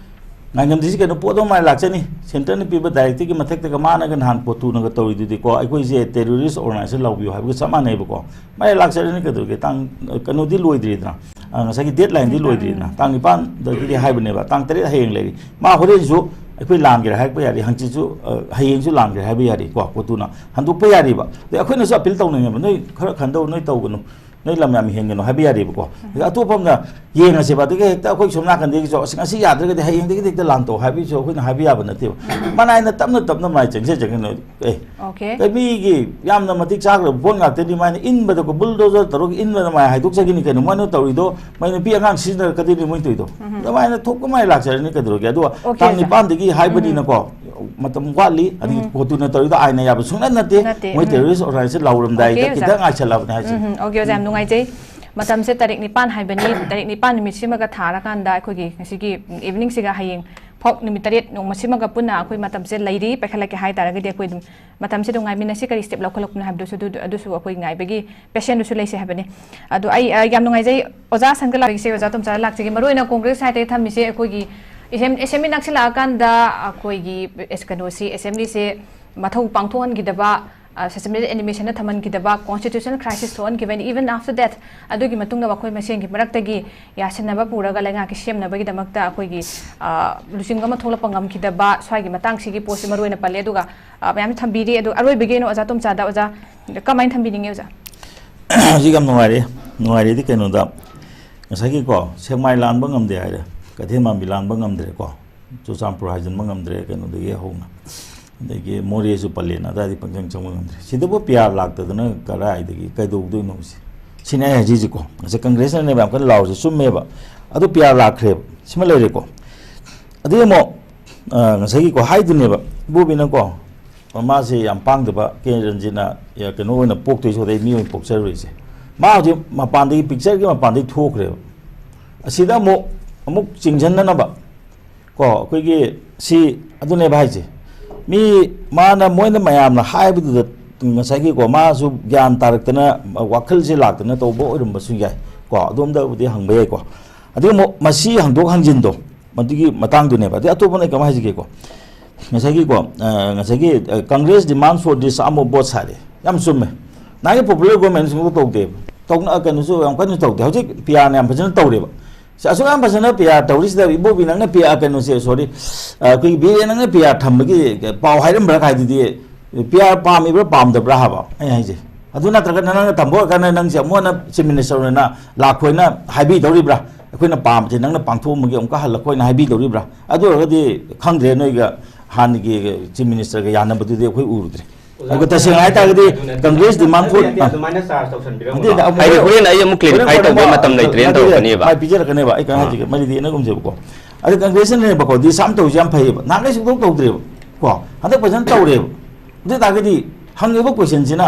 ꯉꯥꯏꯉꯝꯗ꯭ꯔꯤꯁꯤ ꯀꯩꯅꯣ, ꯄꯣꯠ ꯑꯃ ꯃꯥꯏ ꯂꯥꯛꯆꯅꯤ꯫ ꯁꯦꯟꯇꯔꯅ ꯄꯤꯕ ꯗꯥꯏꯔꯦꯛꯇꯒꯤ ꯃꯊꯛꯇꯒ ꯃꯥꯅꯒ ꯅꯍꯥꯟ ꯀꯣꯇꯨꯅꯒ ꯇꯧꯔꯤꯗꯨꯗꯤꯀꯣ, ꯑꯩꯈꯣꯏꯁꯦ ꯇꯦꯔꯣꯔꯤꯁ ꯑꯣꯔꯒꯅꯥꯏꯖꯦꯁꯟ ꯂꯥꯎꯕꯤꯌꯨ ꯍꯥꯏꯕꯒ ꯆꯞ ꯃꯥꯟꯅꯩꯕꯀꯣ꯫ ꯃꯥꯏ ꯂꯥꯛꯆꯔꯅꯤ ꯀꯩꯗꯧꯔꯒꯦ? ꯇꯥꯡ, ꯀꯩꯅꯣꯗꯤ ꯂꯣꯏꯗ꯭ꯔꯤꯗꯅ, ꯑ, ꯉꯁꯥꯏꯒꯤ ꯗꯦꯠ ꯂꯥꯏꯟꯗꯤ ꯂꯣꯏꯗ꯭ꯔꯤꯗꯅ꯫ ꯇꯥꯡ ꯅꯤꯄꯥꯟꯗꯒꯤꯗꯤ ꯍꯥꯏꯕꯅꯦꯕ, ꯇꯥꯡ ꯇꯔꯦꯠ ꯍꯌꯦꯡ ꯂꯩꯔꯤ꯫ ꯃꯥ ꯍꯣꯔꯦꯟꯁꯨ ꯑꯩꯈꯣꯏ ꯂꯥꯟꯒꯦꯔꯥ ꯍꯥꯏꯔꯛꯄ ꯌꯥꯔꯤ, ꯍꯪꯆꯤꯠꯁꯨ, ꯑ, ꯍꯌꯦꯡꯁꯨ ꯂꯥꯟꯒꯦꯔꯥ ꯍꯥꯏꯕ ꯌꯥꯔꯤꯀꯣ꯫ ꯀꯣꯇꯨꯅ ꯍꯟꯗꯣꯛꯄ ꯌꯥꯔꯤꯕ꯫ ꯑꯗꯩ ꯑꯩꯈꯣꯏꯅꯁꯨ ꯑꯄꯤꯜ ꯇꯧꯅꯤꯡꯉꯦꯕ, ꯅꯣꯏ ꯈꯔ ꯈꯟꯗꯧ, ꯅꯣꯏ ꯇꯧꯒꯅꯨ꯫ ꯅꯣꯏ ꯂꯝ ꯌꯥꯝ ꯍꯦꯟꯒꯅꯨ ꯍꯥꯏꯕ ꯌꯥꯔꯤꯕꯀꯣ꯫ ꯑꯗ ꯑꯇꯣꯞꯄ ꯑꯃꯅ ꯌꯦꯡꯉꯁꯦꯕ, ꯑꯗꯨꯒ ꯍꯦꯛꯇ ꯑꯩꯈꯣꯏ ꯁꯣꯝ ꯅꯥꯀꯟꯗꯒꯤꯁꯨ, "ꯑꯁ, ꯉꯁꯤ ꯌꯥꯗ꯭ꯔꯒꯗꯤ ꯍꯌꯦꯡꯗꯒꯤꯗꯤ ꯍꯦꯛꯇ ꯂꯥꯟ ꯇꯧ" ꯍꯥꯏꯕꯒꯤꯁꯨ ꯑꯩꯈꯣꯏꯅ ꯍꯥꯏꯕ ꯌꯥꯕ ꯅꯠꯇꯦꯕ꯫ ꯃꯅꯥꯏꯅ ꯇꯞꯅ ꯇꯞꯅ ꯃꯥꯏ ꯆꯪꯖ ꯆꯪꯖꯅ, ꯑꯦ, ꯑꯣꯀꯦ꯫ ꯀꯩ ꯃꯤꯒꯤ ꯌꯥꯝꯅ ꯃꯇꯤꯛ ꯆꯥꯈ꯭ꯔꯕ ꯄꯣꯠ ꯉꯥꯛꯇꯅꯤ, ꯃꯥꯏꯅ ꯏꯟꯕꯗꯀꯣ, ꯕꯨꯜꯗꯣꯖꯔ ꯇꯧꯔꯒ ꯏꯟꯕꯗ ꯃꯥꯏ ꯍꯥꯏꯗꯣꯛꯆꯈꯤꯅꯤ ꯀꯩꯅꯣ ꯃꯣꯏꯅ ꯇꯧꯔꯤꯗꯣ꯫ ꯃꯣꯏ ꯅꯨꯄꯤ ꯑꯉꯥꯡ ꯁꯤꯖꯤꯟꯅꯔꯛꯀꯗꯣꯏꯅꯤ ꯃꯣꯏꯅ ꯇꯧꯔꯤꯗꯣ꯫ ꯑꯗꯨꯃꯥꯏꯅ ꯊꯣꯛꯄ ꯃꯥꯏ ꯂꯥꯛꯆꯔꯅꯤ ꯀꯩꯗꯧꯔꯒꯦ? ꯑꯗꯨꯒ ꯑꯣꯀꯦ, ꯇꯥꯡ ꯑꯣꯖꯥ꯫ ꯅꯤꯄꯥꯟꯗꯒꯤ ꯍꯥꯏꯕꯅꯤꯅꯀꯣ, ꯃꯇꯝ ꯋꯥꯠꯂꯤ꯫ ꯑꯗꯒꯤ ꯀꯣꯇꯨꯅ ꯇꯧꯔꯤꯗꯣ ꯑꯥꯏꯟꯅ ꯌꯥꯕ ꯁꯨꯡꯅꯠ ꯅꯠꯇꯦ꯫ ꯅꯠꯇꯦ, ꯃꯣꯏ ꯎꯝ꯫ ꯇꯦꯔꯣꯔꯤꯁ ꯑꯣꯔꯒꯅꯥꯏꯖꯦꯁꯟ ꯂꯥꯎꯔꯝꯗꯥꯏꯗ ꯑꯣꯀꯦ, ꯑꯣꯖꯥ꯫ ꯈꯤꯇꯪ ꯉꯥꯏꯁꯜꯂꯛꯑꯕꯅꯦ ꯍꯥꯏꯁꯦ꯫ ꯎꯝ, ꯎꯝ꯫ ꯑꯣꯀꯦ, ꯑꯣꯖꯥ, ꯌꯥꯝ ꯅꯨꯡꯉꯥꯏꯖꯩ꯫ ꯃꯇꯝꯁꯦ ꯇꯥꯔꯤꯛ ꯅꯤꯄꯥꯟ ꯍꯥꯏꯕꯅꯤ, ꯇꯥꯔꯤꯛ ꯅꯤꯄꯥꯟ ꯅꯨꯃꯤꯠꯁꯤꯃꯒ ꯊꯥꯔꯀꯥꯟꯗ ꯑꯩꯈꯣꯏꯒꯤ ꯉꯁꯤꯒꯤ ꯏꯚꯤꯅꯤꯡꯁꯤꯒ ꯍꯌꯦꯡ ꯐꯥꯎ ꯅꯨꯃꯤꯠ ꯇꯔꯦꯠ ꯅꯣꯡꯃꯁꯤꯃꯒ ꯄꯨꯟꯅ ꯑꯩꯈꯣꯏ ꯃꯇꯝꯁꯦ ꯂꯩꯔꯤ, ꯄꯥꯏꯈꯠꯂꯛꯀꯦ ꯍꯥꯏ ꯇꯥꯔꯒꯗꯤ ꯑꯩꯈꯣꯏ ꯑꯗꯨꯝ ꯃꯇꯝꯁꯦ ꯑꯗꯨꯝ ꯉꯥꯏꯃꯤꯟꯅꯁꯤ꯫ ꯀꯔꯤ ꯁ꯭ꯇꯦꯞ ꯂꯧꯈꯠꯂꯛꯄꯅꯣ ꯍꯥꯏꯕꯗꯨꯁꯨ ꯑꯗꯨ, ꯑꯗꯨꯁꯨ ꯑꯩꯈꯣꯏ ꯉꯥꯏꯕꯒꯤ ꯄꯦꯁꯦꯟꯗꯨꯁꯨ ꯂꯩꯁꯦ ꯍꯥꯏꯕꯅꯤ꯫ ꯑꯗꯣ ꯑꯩ, ꯑ, ꯌꯥꯝ ꯅꯨꯡꯉꯥꯏꯖꯩ ꯑꯣꯖꯥ ꯁꯪꯒ ꯂꯥꯛꯆꯒꯦ, ꯑꯣꯖꯥ ꯇꯣꯝꯆꯥꯗ ꯂꯥꯛꯆꯒꯦ꯫ ꯃꯔꯨꯑꯣꯏꯅ ꯀꯣꯡꯒ꯭ꯔꯦꯁ ꯁꯥꯏꯠꯇꯒꯤ ꯊꯝꯃꯤꯁꯦ ꯑꯩꯈꯣꯏꯒꯤ ꯑꯦꯁꯦꯝ-, ꯑꯦꯁꯦꯝꯕ꯭ꯂꯤ ꯅꯛꯁꯤꯜꯂꯛꯑꯀꯥꯟꯗ ꯑꯩꯈꯣꯏꯒꯤ ꯑꯦꯁ-, ꯀꯩꯅꯣꯁꯤ, ꯑꯦꯁꯦꯝꯕ꯭ꯂꯤꯁꯦ ꯃꯊꯧ ꯄꯥꯡꯊꯣꯛꯍꯟꯈꯤꯗꯕ, ꯑ, ꯁꯁꯄꯦꯟꯁꯟ ꯑꯦꯅꯤꯃꯦꯁꯟꯗ ꯊꯝꯍꯟꯈꯤꯗꯕ, ꯀꯣꯟꯁꯇꯤꯇ꯭ꯌꯨꯁꯟ ꯀ꯭ꯔꯥꯏꯁꯤꯁ ꯊꯣꯛꯍꯟꯈꯤꯕ, and even after that, ꯑꯗꯨꯒꯤ ꯃꯇꯨꯡꯗ ꯃꯈꯣꯏ ꯃꯁꯦꯟꯒꯤ ꯃꯔꯛꯇꯒꯤ ꯌꯥꯁꯤꯟꯅꯕ ꯄꯨꯔꯒ ꯂꯩꯉꯥꯛꯀꯤ ꯁꯦꯝꯅꯕꯒꯤꯗꯃꯛꯇ ꯑꯩꯈꯣꯏꯒꯤ, ꯑ, ꯂꯨꯆꯤꯡꯕ ꯑꯃ ꯊꯣꯛꯂꯛꯄ ꯉꯝꯈꯤꯗꯕ, ꯁ꯭ꯋꯥꯏꯒꯤ ꯃꯇꯥꯡꯁꯤꯒꯤ ꯄꯣꯠꯁꯤ ꯃꯔꯨ ꯑꯣꯏꯅ ꯄꯜꯂꯦ꯫ ꯑꯗꯨꯒ, ꯑ, ꯃꯌꯥꯝ ꯊꯝꯕꯤꯔꯤ꯫ ꯑꯗꯨ ꯑꯔꯣꯏꯕꯒꯤ ꯑꯣꯏꯅ ꯑꯣꯖꯥ ꯇꯣꯝꯆꯥꯗ, ꯑꯣꯖꯥ ꯀꯃꯥꯏꯅ ꯊꯝꯕꯤꯅꯤꯡꯉꯤ ꯑꯣꯖꯥ? ꯍꯧꯖꯤꯛ ꯌꯥꯝ ꯅꯨꯡꯉꯥꯏꯔꯦ꯫ ꯅꯨꯡꯉꯥꯏꯔꯦꯗꯤ ꯀꯩꯅꯣꯗ, ꯉꯁꯥꯏꯒꯤꯀꯣ, ꯁꯦꯛꯃꯥꯏ ꯂꯥꯟꯕ ꯉꯝꯗꯦ ꯍꯥꯏꯔꯦ, ꯀꯩꯊꯦꯜ ꯃꯥꯟꯕꯤ ꯂꯥꯟꯕ ꯉꯝꯗ꯭ꯔꯦꯀꯣ, ꯆꯨꯔꯆꯥꯟꯄꯨꯔ ꯍꯥꯏꯖꯤꯟꯕ ꯉꯝꯗ꯭ꯔꯦ ꯀꯩꯅꯣꯗꯒꯤ ꯍꯧꯅ, ꯑꯗꯒꯤ ꯃꯣꯔꯦꯁꯨ ꯄꯜꯂꯦꯅ ꯑꯗꯥꯏꯗꯤ ꯄꯪꯆꯪ ꯆꯪꯕ ꯉꯝꯗ꯭ꯔꯦ꯫ ꯁꯤꯗꯕꯨ ꯄꯤ ꯑꯥꯔ ꯂꯥꯛꯇꯗꯅ ꯀꯗꯥꯏꯗꯒꯤ ꯀꯩꯗꯧꯗꯣꯏꯅꯣ ꯁꯤ? ꯁꯤꯅꯦ ꯑꯩ ꯍꯥꯏꯖꯔꯤꯁꯤꯀꯣ꯫ ꯉꯁꯥꯏ ꯀꯪꯒ꯭ꯔꯦꯁꯅꯅꯦꯕ ꯌꯥꯝ ꯀꯟꯅ ꯂꯥꯎꯔꯤꯁꯦ, ꯆꯨꯝꯃꯦꯕ꯫ ꯑꯗꯨ ꯄꯤ ꯑꯥꯔ ꯂꯥꯛꯈ꯭ꯔꯦꯕ, ꯁꯤꯃ ꯂꯩꯔꯦꯀꯣ꯫ ꯑꯗꯨꯗꯤ ꯑꯃꯨꯛ, ꯑ, ꯉꯁꯥꯏꯒꯤꯀꯣ ꯍꯥꯏꯗꯨꯅꯦꯕ, ꯏꯕꯣꯕꯤꯅꯀꯣ, ꯃꯥꯁꯦ ꯌꯥꯝ ꯄꯥꯡꯗꯕ, ꯀꯦ ꯔꯟꯖꯤꯠꯅ, ꯑ, ꯀꯩꯅꯣ ꯑꯣꯏꯅ ꯄꯣꯛꯇꯣꯏ ꯁꯣꯗꯩ ꯃꯤ ꯑꯣꯏꯅ ꯄꯣꯛꯆꯔꯨꯔꯤꯁꯦ꯫ ꯃꯥ ꯍꯧꯖꯤꯛ ꯃꯄꯥꯟꯗꯒꯤ, ꯄꯤꯛꯆꯔꯒꯤ ꯃꯄꯥꯟꯗꯒꯤ ꯊꯣꯛꯈ꯭ꯔꯦꯕ꯫ ꯑꯁꯤꯗ ꯑꯃꯨꯛ, ꯑꯃꯨꯛ ꯆꯤꯡꯁꯤꯟꯅꯅꯕ ꯀꯣ, ꯑꯩꯈꯣꯏꯒꯤ ꯁꯤ ꯑꯗꯨꯅꯦꯕ ꯍꯥꯏꯁꯦ꯫ ꯃꯤ, ꯃꯥꯅ, ꯃꯣꯏꯅ ꯃꯌꯥꯝꯅ ꯍꯥꯏꯕꯗꯨꯗ ꯉꯁꯥꯏꯒꯤꯀꯣ, ꯃꯥꯁꯨ ꯒ꯭ꯌꯥꯟ ꯇꯥꯔꯛꯇꯅ, ꯋꯥꯈꯜꯁꯦ ꯂꯥꯛꯇꯅ ꯇꯧꯕ ꯑꯣꯏꯔꯝꯕꯁꯨ ꯌꯥꯏ ꯀꯣ, ꯑꯗꯣꯝꯗꯕꯨꯗꯤ ꯍꯪꯕ ꯌꯥꯏꯀꯣ꯫ ꯑꯗꯨꯒ ꯑꯃꯨꯛ ꯃꯁꯤ ꯍꯪꯗꯣꯛ ꯍꯪꯖꯤꯟꯗꯣ, ꯑꯗꯨꯒꯤ ꯃꯇꯥꯡꯗꯨꯅꯦꯕ꯫ ꯑꯗꯩ ꯑꯇꯣꯞꯄꯅ ꯑꯩ ꯀꯃꯥꯏꯅ ꯍꯥꯏꯁꯤꯒꯦꯀꯣ, ꯉꯁꯥꯏꯒꯤꯀꯣ, ꯑ, ꯉꯁꯥꯏꯒꯤ, ꯑ, Congress demand for disarm of both side ꯌꯥꯝ ꯆꯨꯝꯃꯦ꯫ ꯅꯍꯥꯟꯒꯤ popular government ꯁꯨꯡꯇꯧ ꯇꯧꯗꯦꯕ꯫ ꯇꯧꯅ-, ꯀꯩꯅꯣꯁꯨ ꯌꯥꯝ ꯀꯟꯅ ꯇꯧꯗꯦ꯫ ꯍꯧꯖꯤꯛ ꯄꯤꯌꯥꯔꯅ ꯌꯥꯝ ꯐꯖꯅ ꯇꯧꯔꯦꯕ꯫ ꯁꯤ ꯑꯁꯨꯛ ꯌꯥꯝ ꯐꯖꯅ ꯄꯤꯌꯥꯔ ꯇꯧꯔꯤꯁꯤꯗ, ꯏꯕꯣꯕꯤ ꯅꯪꯅ ꯄꯤꯌꯥꯔ, ꯀꯩꯅꯣꯁꯦ, sorry, ꯑ, ꯑꯩꯈꯣꯏꯒꯤ ꯕꯤꯔꯦꯟ ꯅꯪꯅ ꯄꯤꯌꯥꯔ ꯊꯝꯕꯒꯤ ꯄꯥꯎ ꯍꯥꯏꯔꯝꯕ꯭ꯔꯥ ꯍꯥꯏꯗꯨꯗꯤ, ꯄꯤꯌꯥꯔ ꯄꯥꯝꯃꯤꯕ꯭ꯔꯥ ꯄꯥꯝꯗꯕ꯭ꯔꯥ ꯍꯥꯏꯕ ꯑꯩ ꯍꯥꯏꯁꯦ꯫ ꯑꯗꯨ ꯅꯠꯇ꯭ꯔꯒꯅ ꯅꯪꯅ ꯊꯝꯕ ꯑꯣꯏꯔꯀꯥꯟꯗ ꯅꯪꯁꯦ ꯑꯃꯨꯛ ꯍꯟꯅ Chief Minister ꯑꯣꯏꯅ ꯂꯥꯛꯈꯣꯏꯅ ꯍꯥꯏꯕꯤꯗꯧꯔꯤꯕ꯭ꯔꯥ? ꯑꯩꯈꯣꯏꯅ ꯄꯥꯝꯕꯁꯦ ꯅꯪꯅ ꯄꯥꯡꯊꯣꯛꯑꯝꯃꯒꯦ ꯑꯃꯨꯛꯀ ꯍꯜꯂꯛꯈꯣꯏꯅ ꯍꯥꯏꯕꯤꯗꯧꯔꯤꯕ꯭ꯔꯥ? ꯑꯗꯨ ꯑꯣꯏꯔꯒꯗꯤ ꯈꯪꯗ꯭ꯔꯦ, ꯅꯣꯏꯒ ꯍꯥꯟꯅꯒꯤ Chief Ministerꯒ ꯌꯥꯅꯕꯗꯨꯗꯤ ꯑꯩꯈꯣꯏ ꯎꯔꯨꯗ꯭ꯔꯦ꯫ ꯑꯗꯨꯒ ꯇꯁꯦꯡꯅ ꯍꯥꯏꯇꯥꯔꯒꯗꯤ ꯑꯗꯨ ꯅꯠꯇꯦ, Congress demand for, ꯑꯗꯨ ꯅꯠꯇꯦ, ꯑ, ꯑꯗꯨꯃꯥꯏꯅ charge ꯇꯧꯁꯟꯕꯤꯔꯝꯒꯅꯣ꯫ ꯅꯠꯇꯦ, ꯑꯃꯨꯛ ꯍꯥꯏꯗꯤ ꯍꯣꯔꯦꯟ ꯑꯩ ꯑꯃꯨꯛ clarify ꯍꯣꯔꯦꯟ ꯇꯧꯕ ꯑꯃꯨꯛ ꯃꯇꯝ ꯂꯩꯇ꯭ꯔꯦꯅ ꯅꯠꯇꯦ, ꯇꯧꯔꯛꯀꯅꯦꯕ꯫ ꯃꯥꯏ ꯄꯤꯖꯔꯛꯀꯅꯦꯕ꯫ ꯑꯩ ꯀꯩꯅꯣ ꯑꯥ꯫ ꯍꯥꯏꯁꯤꯒꯦ, ꯃꯔꯤꯗꯤ ꯑꯩꯅ ꯎꯝꯖꯕꯀꯣ꯫ ꯑꯗ Congressꯅꯅꯦꯕꯀꯣ, disarm ꯇꯧꯔꯤꯁꯦ ꯌꯥꯝ ꯐꯩꯌꯦꯕ꯫ ꯅꯍꯥꯟꯈꯩ ꯁꯨꯡꯇꯧ ꯇꯧꯗ꯭ꯔꯦꯕ꯫ ꯀꯣ? ꯍꯟꯗꯛ ꯐꯖꯅ ꯇꯧꯔꯦꯕ꯫ ꯑꯗꯨ ꯑꯣꯏ ꯇꯥꯔꯒꯗꯤ ꯍꯪꯉꯤꯕ questionꯁꯤꯅ,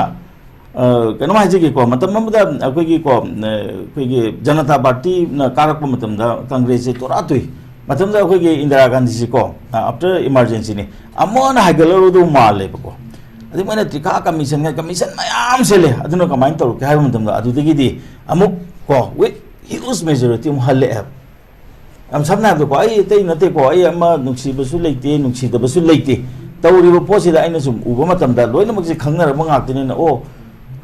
ꯑ, ꯀꯩꯅꯣꯝ ꯍꯥꯏꯖꯒꯦꯀꯣ, ꯃꯇꯝ ꯑꯃꯗ ꯑꯩꯈꯣꯏꯒꯤ ꯀꯣ, ꯑ, ꯑꯩꯈꯣꯏꯒꯤ ꯖꯅꯇꯥ ꯄꯥꯔꯇꯤꯅ ꯀꯥꯔꯛꯄ ꯃꯇꯝꯗ Congressꯁꯦ ꯇꯣꯔꯥ ꯇꯨꯏ꯫ ꯃꯇꯝꯗ ꯑꯩꯈꯣꯏꯒꯤ ꯏꯟꯗꯤꯔꯥ ꯒꯥꯟꯙꯤꯁꯤ ꯀꯣ, ꯑ, after emergencyꯅꯤ, ꯑꯃꯨꯛ ꯍꯟꯅ ꯍꯥꯏꯒꯠꯂꯔꯣꯏꯗꯧ ꯃꯥꯜꯂꯦꯕꯀꯣ꯫ ꯑꯗꯩ ꯃꯣꯏꯅ ꯇ꯭ꯔꯤꯈꯥ commissionꯒ commission ꯃꯌꯥꯝ ꯁꯦꯜꯂꯦ꯫ ꯑꯗꯨꯅ ꯀꯃꯥꯏꯅ ꯇꯧꯔꯛꯀꯦ ꯍꯥꯏꯕ ꯃꯇꯝꯗ, ꯑꯗꯨꯗꯒꯤꯗꯤ ꯑꯃꯨꯛ ꯀꯣ, with huge majority ꯑꯃꯨꯛ ꯍꯜꯂꯛꯑꯦꯕ꯫ ꯌꯥꯝ ꯁꯝꯅ ꯍꯥꯏꯕꯗꯀꯣ, ꯑꯩ ꯑꯇꯩ ꯅꯠꯇꯦꯀꯣ, ꯑꯩ ꯑꯃ ꯅꯨꯡꯁꯤꯕꯁꯨ ꯂꯩꯇꯦ, ꯅꯨꯡꯁꯤꯗꯕꯁꯨ ꯂꯩꯇꯦ꯫ ꯇꯧꯔꯤꯕ ꯄꯣꯠꯁꯤꯗ ꯑꯩꯅ ꯁꯨꯝ ꯎꯕ ꯃꯇꯝꯗ ꯂꯣꯏꯅꯃꯛꯁꯦ ꯈꯪꯅꯔꯕ ꯉꯥꯛꯇꯅꯤꯅ, ꯑꯣ,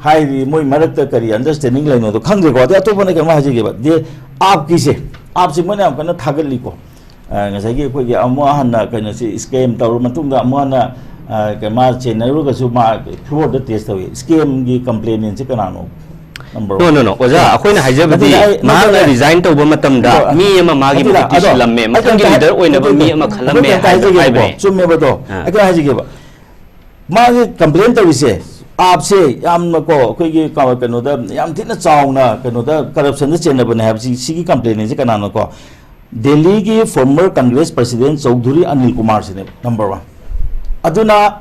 ꯍꯥꯏꯗꯤ ꯃꯣꯏ ꯃꯔꯛꯇ ꯀꯔꯤ understanding ꯂꯩꯅꯣꯗꯣ ꯈꯪꯗ꯭ꯔꯦꯀꯣ꯫ ꯑꯗꯩ ꯑꯇꯣꯞꯄꯅ ꯀꯩꯅꯣ ꯍꯥꯏꯖꯒꯦꯕ, ꯗꯦ, ꯑꯥꯞꯀꯤꯁꯦ, ꯑꯥꯞꯁꯦ ꯃꯣꯏꯅ ꯌꯥꯝ ꯀꯟꯅ ꯊꯥꯒꯠꯂꯤꯀꯣ꯫ ꯑ, ꯉꯁꯥꯏꯒꯤ ꯑꯩꯈꯣꯏꯒꯤ ꯑꯃꯨꯛ ꯍꯟꯅ ꯀꯩꯅꯣꯁꯤ scam ꯇꯧꯔ ꯃꯇꯨꯡꯗ ꯑꯃꯨꯛ ꯍꯟꯅ, ꯑ, ꯀ-, ꯃꯥ ꯆꯦꯟꯅꯔꯨꯔꯒꯁꯨ ꯃꯥ floorꯗ test ꯇꯧꯏ꯫ Scamꯒꯤ complainantꯁꯦ ꯀꯅꯥꯅꯣ? Number one꯫ No, no, no, ꯑꯣꯖꯥ, ꯑꯩꯈꯣꯏꯅ ꯍꯥꯏꯖꯕꯗꯤ ꯅꯠꯇꯦ, ꯑꯩ, ꯃꯍꯥꯛꯅ ꯅꯠꯇꯦ, resign ꯇꯧꯕ ꯃꯇꯝꯗ ꯑꯗꯣ, ꯃꯤ ꯑꯃ ꯃꯥꯒꯤ ꯅꯠꯇꯦꯗ, ꯃꯍꯨꯠꯇꯤ ꯑꯗꯣ, ꯁꯤꯜꯂꯝꯃꯦ, ꯑꯩ ꯃꯊꯪꯒꯤ ꯀꯩꯝꯇ ꯍꯥꯏ-, leader ꯑꯣꯏꯅꯕ ꯅꯠꯇꯦꯗ, ꯃꯤ ꯑꯃ ꯑꯩ ꯈꯜꯂꯝꯃꯦ ꯀꯩꯝꯇ ꯍꯥꯏꯕ ꯍꯥꯏꯖꯒꯦꯕꯀꯣ, ꯍꯥꯏꯕꯅꯦ꯫ ꯆꯨꯝꯃꯦꯕꯗꯣ, ꯑꯥ꯫ ꯑꯩ ꯀꯩꯅꯣ ꯍꯥꯏꯖꯒꯦꯕ, ꯃꯥꯒꯤ complain ꯇꯧꯔꯤꯁꯦ, ꯑꯥꯞꯁꯦ ꯌꯥꯝꯅꯀꯣ, ꯑꯩꯈꯣꯏꯒꯤ ꯀ-, ꯀꯩꯅꯣꯗ ꯌꯥꯝ ꯊꯤꯅ ꯆꯥꯎꯅ ꯀꯩꯅꯣꯗ corruptionꯗ ꯆꯦꯟꯅꯕꯅꯦ ꯍꯥꯏꯕꯁꯤ, ꯁꯤꯒꯤ complainantꯁꯦ ꯀꯅꯥꯅꯣꯀꯣ? ꯗꯦꯜꯂꯤꯒꯤ former Congress president Chaudhuri Anil ꯀꯨꯃꯥꯔꯁꯤꯅꯦ number one꯫ ꯑꯗꯨꯅ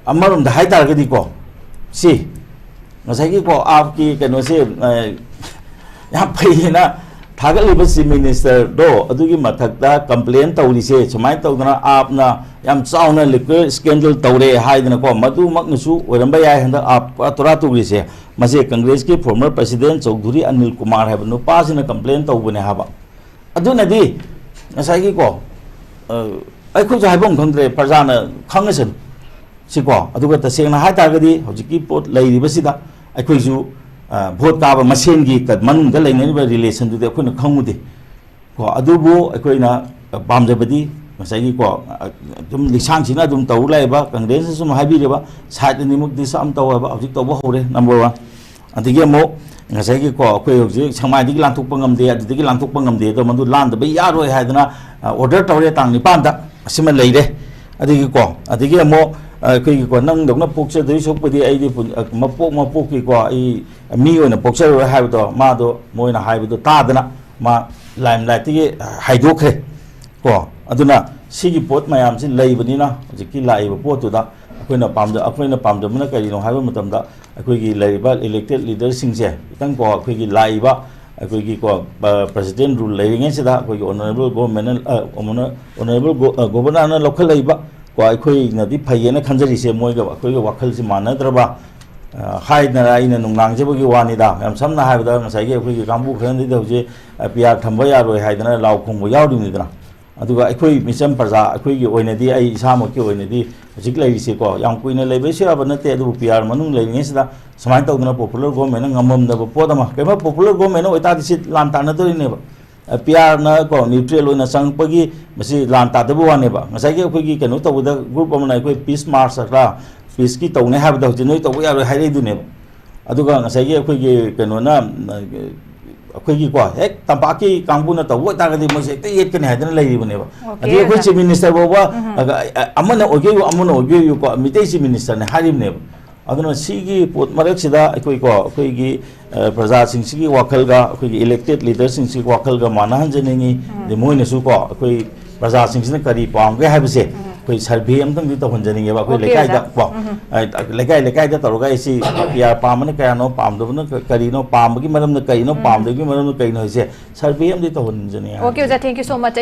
ꯑꯃꯔꯣꯝꯗ ꯍꯥꯏ ꯇꯥꯔꯒꯗꯤꯀꯣ, ꯁꯤ ꯉꯁꯥꯏꯒꯤꯀꯣ, ꯑꯥꯞꯀꯤ ꯀꯩꯅꯣꯁꯦ, ꯑ, ꯌꯥꯝ ꯐꯩꯌꯦꯅ ꯊꯥꯒꯠꯂꯤꯕ Chief Ministerꯗꯣ, ꯑꯗꯨꯒꯤ ꯃꯊꯛꯇ complain ꯇꯧꯔꯤꯁꯦ, ꯁꯨꯃꯥꯏꯅ ꯇꯧꯗꯅ ꯑꯥꯞꯅ ꯌꯥꯝ ꯆꯥꯎꯅ liquor scandal ꯇꯧꯔꯦ ꯍꯥꯏꯗꯅꯀꯣ, ꯃꯗꯨꯃꯛꯅꯁꯨ ꯑꯣꯏꯔꯝꯕ ꯌꯥꯏ꯫ ꯍꯟꯗꯛ ꯑꯥꯞ ꯇꯣꯔꯥ ꯇꯨꯔꯤꯁꯦ, ꯃꯁꯦ Congressꯀꯤ former president ꯆꯧꯙꯨꯔꯤ ꯑꯅꯤꯜ ꯀꯨꯃꯥꯔ ꯍꯥꯏꯕ ꯅꯨꯄꯥꯁꯤꯅ complain ꯇꯧꯕꯅꯦ ꯍꯥꯏꯕ꯫ ꯑꯗꯨꯅꯗꯤ ꯉꯁꯥꯏꯒꯤꯀꯣ, ꯑ, ꯑꯩꯈꯣꯏꯁꯨ ꯍꯥꯏꯐꯝ ꯈꯪꯗ꯭ꯔꯦ, ꯄ꯭ꯔꯖꯥꯅ ꯈꯪꯉꯁꯅꯨ ꯁꯤꯀꯣ꯫ ꯑꯗꯨꯒ ꯇꯁꯦꯡꯅ ꯍꯥꯏ ꯇꯥꯔꯒꯗꯤ ꯍꯧꯖꯤꯛꯀꯤ ꯄꯣꯠ ꯂꯩꯔꯤꯕꯁꯤꯗ ꯑꯩꯈꯣꯏꯁꯨ, ꯑ, ꯚꯣꯠ ꯀꯥꯕ ꯃꯁꯦꯟꯒꯤ ꯀ-, ꯃꯅꯨꯡꯗ ꯂꯩꯅꯔꯤꯕ ꯔꯤꯂꯦꯁꯟꯗꯨꯗꯤ ꯑꯩꯈꯣꯏꯅ ꯈꯪꯉꯨꯗꯦ ꯀꯣ꯫ ꯑꯗꯨꯕꯨ ꯑꯩꯈꯣꯏꯅ ꯄꯥꯝꯖꯕꯗꯤ ꯉꯁꯥꯏꯒꯤꯀꯣ, ꯑ, ꯑꯗꯨꯝ ꯂꯤꯁꯥꯡꯁꯤꯅ ꯑꯗꯨꯝ ꯇꯧ ꯂꯥꯛꯏꯕ, ꯀꯪꯒ꯭ꯔꯦꯁꯅ ꯁꯨꯝ ꯍꯥꯏꯕꯤꯔꯤꯕ ꯁꯥꯏꯠ ꯑꯅꯤꯃꯛ ꯗꯤꯁ ꯑꯃ ꯇꯧ ꯍꯥꯏꯕ, ꯍꯧꯖꯤꯛ ꯇꯧꯕ ꯍꯧꯔꯦ, ꯅꯝꯕꯔ ꯋꯥꯟ꯫ ꯑꯗꯒꯤ ꯑꯃꯨꯛ ꯉꯁꯥꯏꯒꯤꯀꯣ, ꯑꯩꯈꯣꯏ ꯍꯧꯖꯤꯛ ꯁꯦꯛꯃꯥꯏꯗꯒꯤ ꯂꯥꯟꯊꯣꯛꯄ ꯉꯝꯗꯦ, ꯑꯗꯨꯗꯒꯤ ꯂꯥꯟꯊꯣꯛꯄ ꯉꯝꯗꯦ, ꯑꯗꯣ ꯃꯗꯨ ꯂꯥꯟꯗꯕ ꯌꯥꯔꯣꯏ ꯍꯥꯏꯗꯅ, ꯑ, ꯑꯣꯔꯗꯔ ꯇꯧꯔꯦ, ꯇꯥꯡ ꯅꯤꯄꯥꯟꯗ꯫ ꯑꯁꯤꯃ ꯂꯩꯔꯦ꯫ ꯑꯗꯒꯤꯀꯣ, ꯑꯗꯒꯤ ꯑꯃꯨꯛ, ꯑ, ꯑꯩꯈꯣꯏꯒꯤꯀꯣ, ꯅꯪꯗꯧꯅ ꯄꯣꯛꯆꯗꯣꯏ ꯁꯔꯨꯛꯄꯨꯗꯤ ꯑꯩꯗꯤ ꯄꯨꯟ-, ꯑ, ꯃꯄꯣꯛ ꯃꯄꯣꯛꯀꯤꯀꯣ, ꯑꯩ ꯃꯤ ꯑꯣꯏꯅ ꯄꯣꯛꯆꯔꯔꯣꯏ ꯍꯥꯏꯕꯗꯣ, ꯃꯥꯗꯣ ꯃꯣꯏꯅ ꯍꯥꯏꯕꯗꯣ ꯇꯥꯗꯅ ꯃꯥ ꯂꯥꯏꯝꯂꯥꯏꯠꯇꯒꯤ ꯍꯥꯏꯗꯣꯛꯈ꯭ꯔꯦ ꯀꯣ꯫ ꯑꯗꯨꯅ ꯁꯤꯒꯤ ꯄꯣꯠ ꯃꯌꯥꯝꯁꯤ ꯂꯩꯕꯅꯤꯅ ꯍꯧꯖꯤꯛꯀꯤ ꯂꯥꯛꯏꯕ ꯄꯣꯠꯇꯨꯗ ꯑꯩꯈꯣꯏꯅ ꯄꯥꯝꯖ-, ꯑꯩꯈꯣꯏꯅ ꯄꯥꯝꯖꯕꯅ ꯀꯔꯤꯅꯣ ꯍꯥꯏꯕ ꯃꯇꯝꯗ, ꯑꯩꯈꯣꯏꯒꯤ ꯂꯩꯔꯤꯕ ꯏꯂꯦꯛꯇꯦꯠ ꯂꯤꯗꯔꯁꯤꯡꯁꯦ ꯈꯤꯇꯪ ꯀꯣ, ꯑꯩꯈꯣꯏꯒꯤ ꯂꯥꯛꯏꯕ ꯑꯩꯈꯣꯏꯒꯤ ꯀꯣ, ꯄ-, ꯄ꯭ꯔꯁꯤꯗꯦꯟ ꯔꯨꯜ ꯂꯩꯔꯤꯉꯩꯁꯤꯗ ꯑꯩꯈꯣꯏꯒꯤ ꯑꯣꯅꯔꯦꯕꯜ ꯒꯣꯚꯔꯟꯃꯦꯟꯅ, ꯑ, ꯑꯣꯅꯔ-, ꯑꯣꯅꯔꯦꯕꯜ ꯒꯣ-, ꯑ, ꯒꯣꯚꯔꯅꯔꯅ ꯂꯧꯈꯠꯂꯛꯏꯕ ꯀꯣ, ꯑꯩꯈꯣꯏꯅꯗꯤ ꯐꯩꯌꯦꯅ ꯈꯟꯖꯔꯤꯁꯦ, ꯃꯣꯏꯒ ꯑꯩꯈꯣꯏꯒ ꯋꯥꯈꯜꯁꯤ ꯃꯥꯟꯅꯗ꯭ꯔꯕ, ꯑ, ꯍꯥꯏꯗꯅ ꯑꯩꯅ ꯅꯨꯡꯅꯥꯡꯖꯕꯒꯤ ꯋꯥꯅꯤꯗ꯫ ꯌꯥꯝ ꯁꯝꯅ ꯍꯥꯏꯔꯕꯗ ꯉꯁꯥꯏꯒꯤ ꯑꯩꯈꯣꯏꯒꯤ ꯀꯥꯡꯕꯨ ꯈꯔꯅꯗꯤ ꯍꯧꯖꯤꯛ, ꯑ, ꯄꯤ ꯑꯥꯔ ꯊꯝꯕ ꯌꯥꯔꯣꯏ ꯍꯥꯏꯗꯅ ꯂꯥꯎ ꯈꯣꯡꯕ ꯌꯥꯎꯔꯤꯕꯅꯤꯗꯅ꯫ ꯑꯗꯨꯒ ꯑꯩꯈꯣꯏ ꯃꯤꯆꯝ ꯄ꯭ꯔꯖꯥ ꯑꯩꯈꯣꯏꯒꯤ ꯑꯣꯏꯅꯗꯤ, ꯑꯩ ꯏꯁꯥꯃꯛꯀꯤ ꯑꯣꯏꯅꯗꯤ ꯍꯧꯖꯤꯛ ꯂꯩꯔꯤꯁꯦꯀꯣ, ꯌꯥꯝ ꯀꯨꯏꯅ ꯂꯩꯕꯁꯨ ꯌꯥꯕ ꯅꯠꯇꯦ, ꯑꯗꯨꯕꯨ ꯄꯤ ꯑꯥꯔ ꯃꯅꯨꯡ ꯂꯩꯔꯤꯉꯩꯁꯤꯗ ꯁꯨꯃꯥꯏꯅ ꯇꯧꯗꯅ ꯄꯣꯄꯨꯂꯔ ꯒꯣꯚꯔꯟꯃꯦꯟꯅ ꯉꯝꯃꯝꯗꯕ ꯄꯣꯠ ꯑꯃ, ꯀꯩꯒꯨꯝꯕ ꯄꯣꯄꯨꯂꯔ ꯒꯣꯚꯔꯟꯃꯦꯟꯅ ꯑꯣꯏꯇꯥꯔꯗꯤ ꯁꯤ ꯂꯥꯟ ꯇꯥꯟꯅꯗꯣꯔꯤꯅꯦꯕ꯫ ꯑ, ꯄꯤ ꯑꯥꯔꯅ ꯀꯣ, ꯅ꯭ꯌꯨꯇ꯭ꯔꯦꯜ ꯑꯣꯏꯅ ꯆꯪꯉꯛꯄꯒꯤ ꯃꯁꯤ ꯂꯥꯟ ꯇꯥꯗꯕ ꯋꯥꯅꯦꯕ꯫ ꯉꯁꯥꯏꯒꯤ ꯑꯩꯈꯣꯏꯒꯤ ꯀꯩꯅꯣ ꯇꯧꯕꯗ ꯒ꯭ꯔꯨꯞ ꯑꯃꯅ ꯑꯩꯈꯣꯏ ꯄꯤꯁ ꯃꯥꯔꯆ ꯍꯥꯏꯕ꯭ꯔꯥ, ꯄꯤꯁꯀꯤ ꯇꯧꯅꯤ ꯍꯥꯏꯕꯗ ꯍꯧꯖꯤꯛ ꯅꯣꯏ ꯇꯧꯕ ꯌꯥꯔꯣꯏ ꯍꯥꯏꯔꯛꯏꯗꯨꯅꯦꯕ꯫ ꯑꯗꯨꯒ ꯉꯁꯥꯏꯒꯤ ꯑꯩꯈꯣꯏꯒꯤ ꯀꯩꯅꯣꯅ, ꯑ, ꯑꯩꯈꯣꯏꯒꯤꯀꯣ, ꯍꯦꯛ ꯇꯝꯄꯥꯛꯀꯤ ꯀꯥꯡꯕꯨꯅ ꯇꯧꯕ ꯑꯣꯏꯇꯥꯔꯒꯗꯤ ꯃꯣꯏꯁꯦ ꯍꯦꯛꯇ ꯌꯦꯠꯀꯅꯤ ꯍꯥꯏꯗꯅ ꯂꯩꯔꯤꯕꯅꯦꯕ꯫ ꯑꯣꯀꯦ, ꯑꯗꯒꯤ ꯑꯩꯈꯣꯏ ꯑꯣꯖꯥ꯫ ꯆꯤꯐ ꯃꯤꯅꯤꯁꯇꯔ ꯐꯥꯎꯕ, ꯎꯝ꯫ ꯑ, ꯑ, ꯑꯃꯅ ꯑꯣꯏꯒꯦꯌꯨ, ꯑꯃꯅ ꯑꯣꯏꯒꯦꯌꯨꯀꯣ, ꯃꯤꯇꯩ ꯆꯤꯐ ꯃꯤꯅꯤꯁꯇꯔꯅꯦ ꯍꯥꯏꯔꯤꯕꯅꯦꯕ꯫ ꯑꯗꯨꯅ ꯁꯤꯒꯤ ꯄꯣꯠ ꯃꯔꯛꯁꯤꯗ ꯑꯩꯈꯣꯏꯀꯣ, ꯑꯩꯈꯣꯏꯒꯤ, ꯑ, ꯄ꯭ꯔꯖꯥꯁꯤꯡꯁꯤꯒꯤ ꯋꯥꯈꯜꯒ ꯑꯩꯈꯣꯏꯒꯤ ꯏꯂꯦꯛꯇꯦꯠ ꯂꯤꯗꯔꯁꯤꯡꯁꯤꯒꯤ ꯋꯥꯈꯜꯒ ꯃꯥꯟꯅꯍꯟꯖꯅꯤꯡꯉꯤ꯫ ꯎꯝ꯫ ꯑꯗꯩ ꯃꯣꯏꯅꯁꯨꯀꯣ, ꯑꯩꯈꯣꯏ ꯄ꯭ꯔꯖꯥꯁꯤꯡꯁꯤꯅ ꯀꯔꯤ ꯄꯥꯝꯒꯦ ꯍꯥꯏꯕꯁꯦ ꯎꯝ꯫ ꯑꯩꯈꯣꯏ ꯁꯔꯚꯦ ꯑꯃꯇꯪꯗꯤ ꯇꯧꯍꯟꯖꯅꯤꯡꯉꯦꯕ, ꯑꯩꯈꯣꯏ ꯑꯣꯀꯦ, ꯂꯩꯀꯥꯏꯗ ꯑꯣꯖꯥ꯫ ꯀꯣ꯫ ꯎꯝ꯫ ꯑ, ꯂꯩꯀꯥꯏ ꯂꯩꯀꯥꯏꯗ ꯇꯧꯔꯒ ꯑꯩꯁꯤ ꯄꯤ ꯑꯥꯔ ꯄꯥꯝꯕꯅ ꯀꯌꯥꯅꯣ, ꯄꯥꯝꯗꯕꯅ ꯀ-, ꯀꯔꯤꯅꯣ, ꯄꯥꯝꯕꯒꯤ ꯃꯔꯝꯅ ꯀꯔꯤꯅꯣ, ꯎꯝ꯫ ꯄꯥꯝꯗꯕꯒꯤ ꯃꯔꯝꯅ ꯀꯔꯤꯅꯣ ꯍꯥꯏꯁꯦ ꯁꯔꯚꯦ ꯑꯃꯗꯤ ꯇꯧꯍꯟꯖꯅꯤꯡꯉꯦ꯫ ꯑꯣꯀꯦ, ꯑꯣꯖꯥ, thank you so much꯫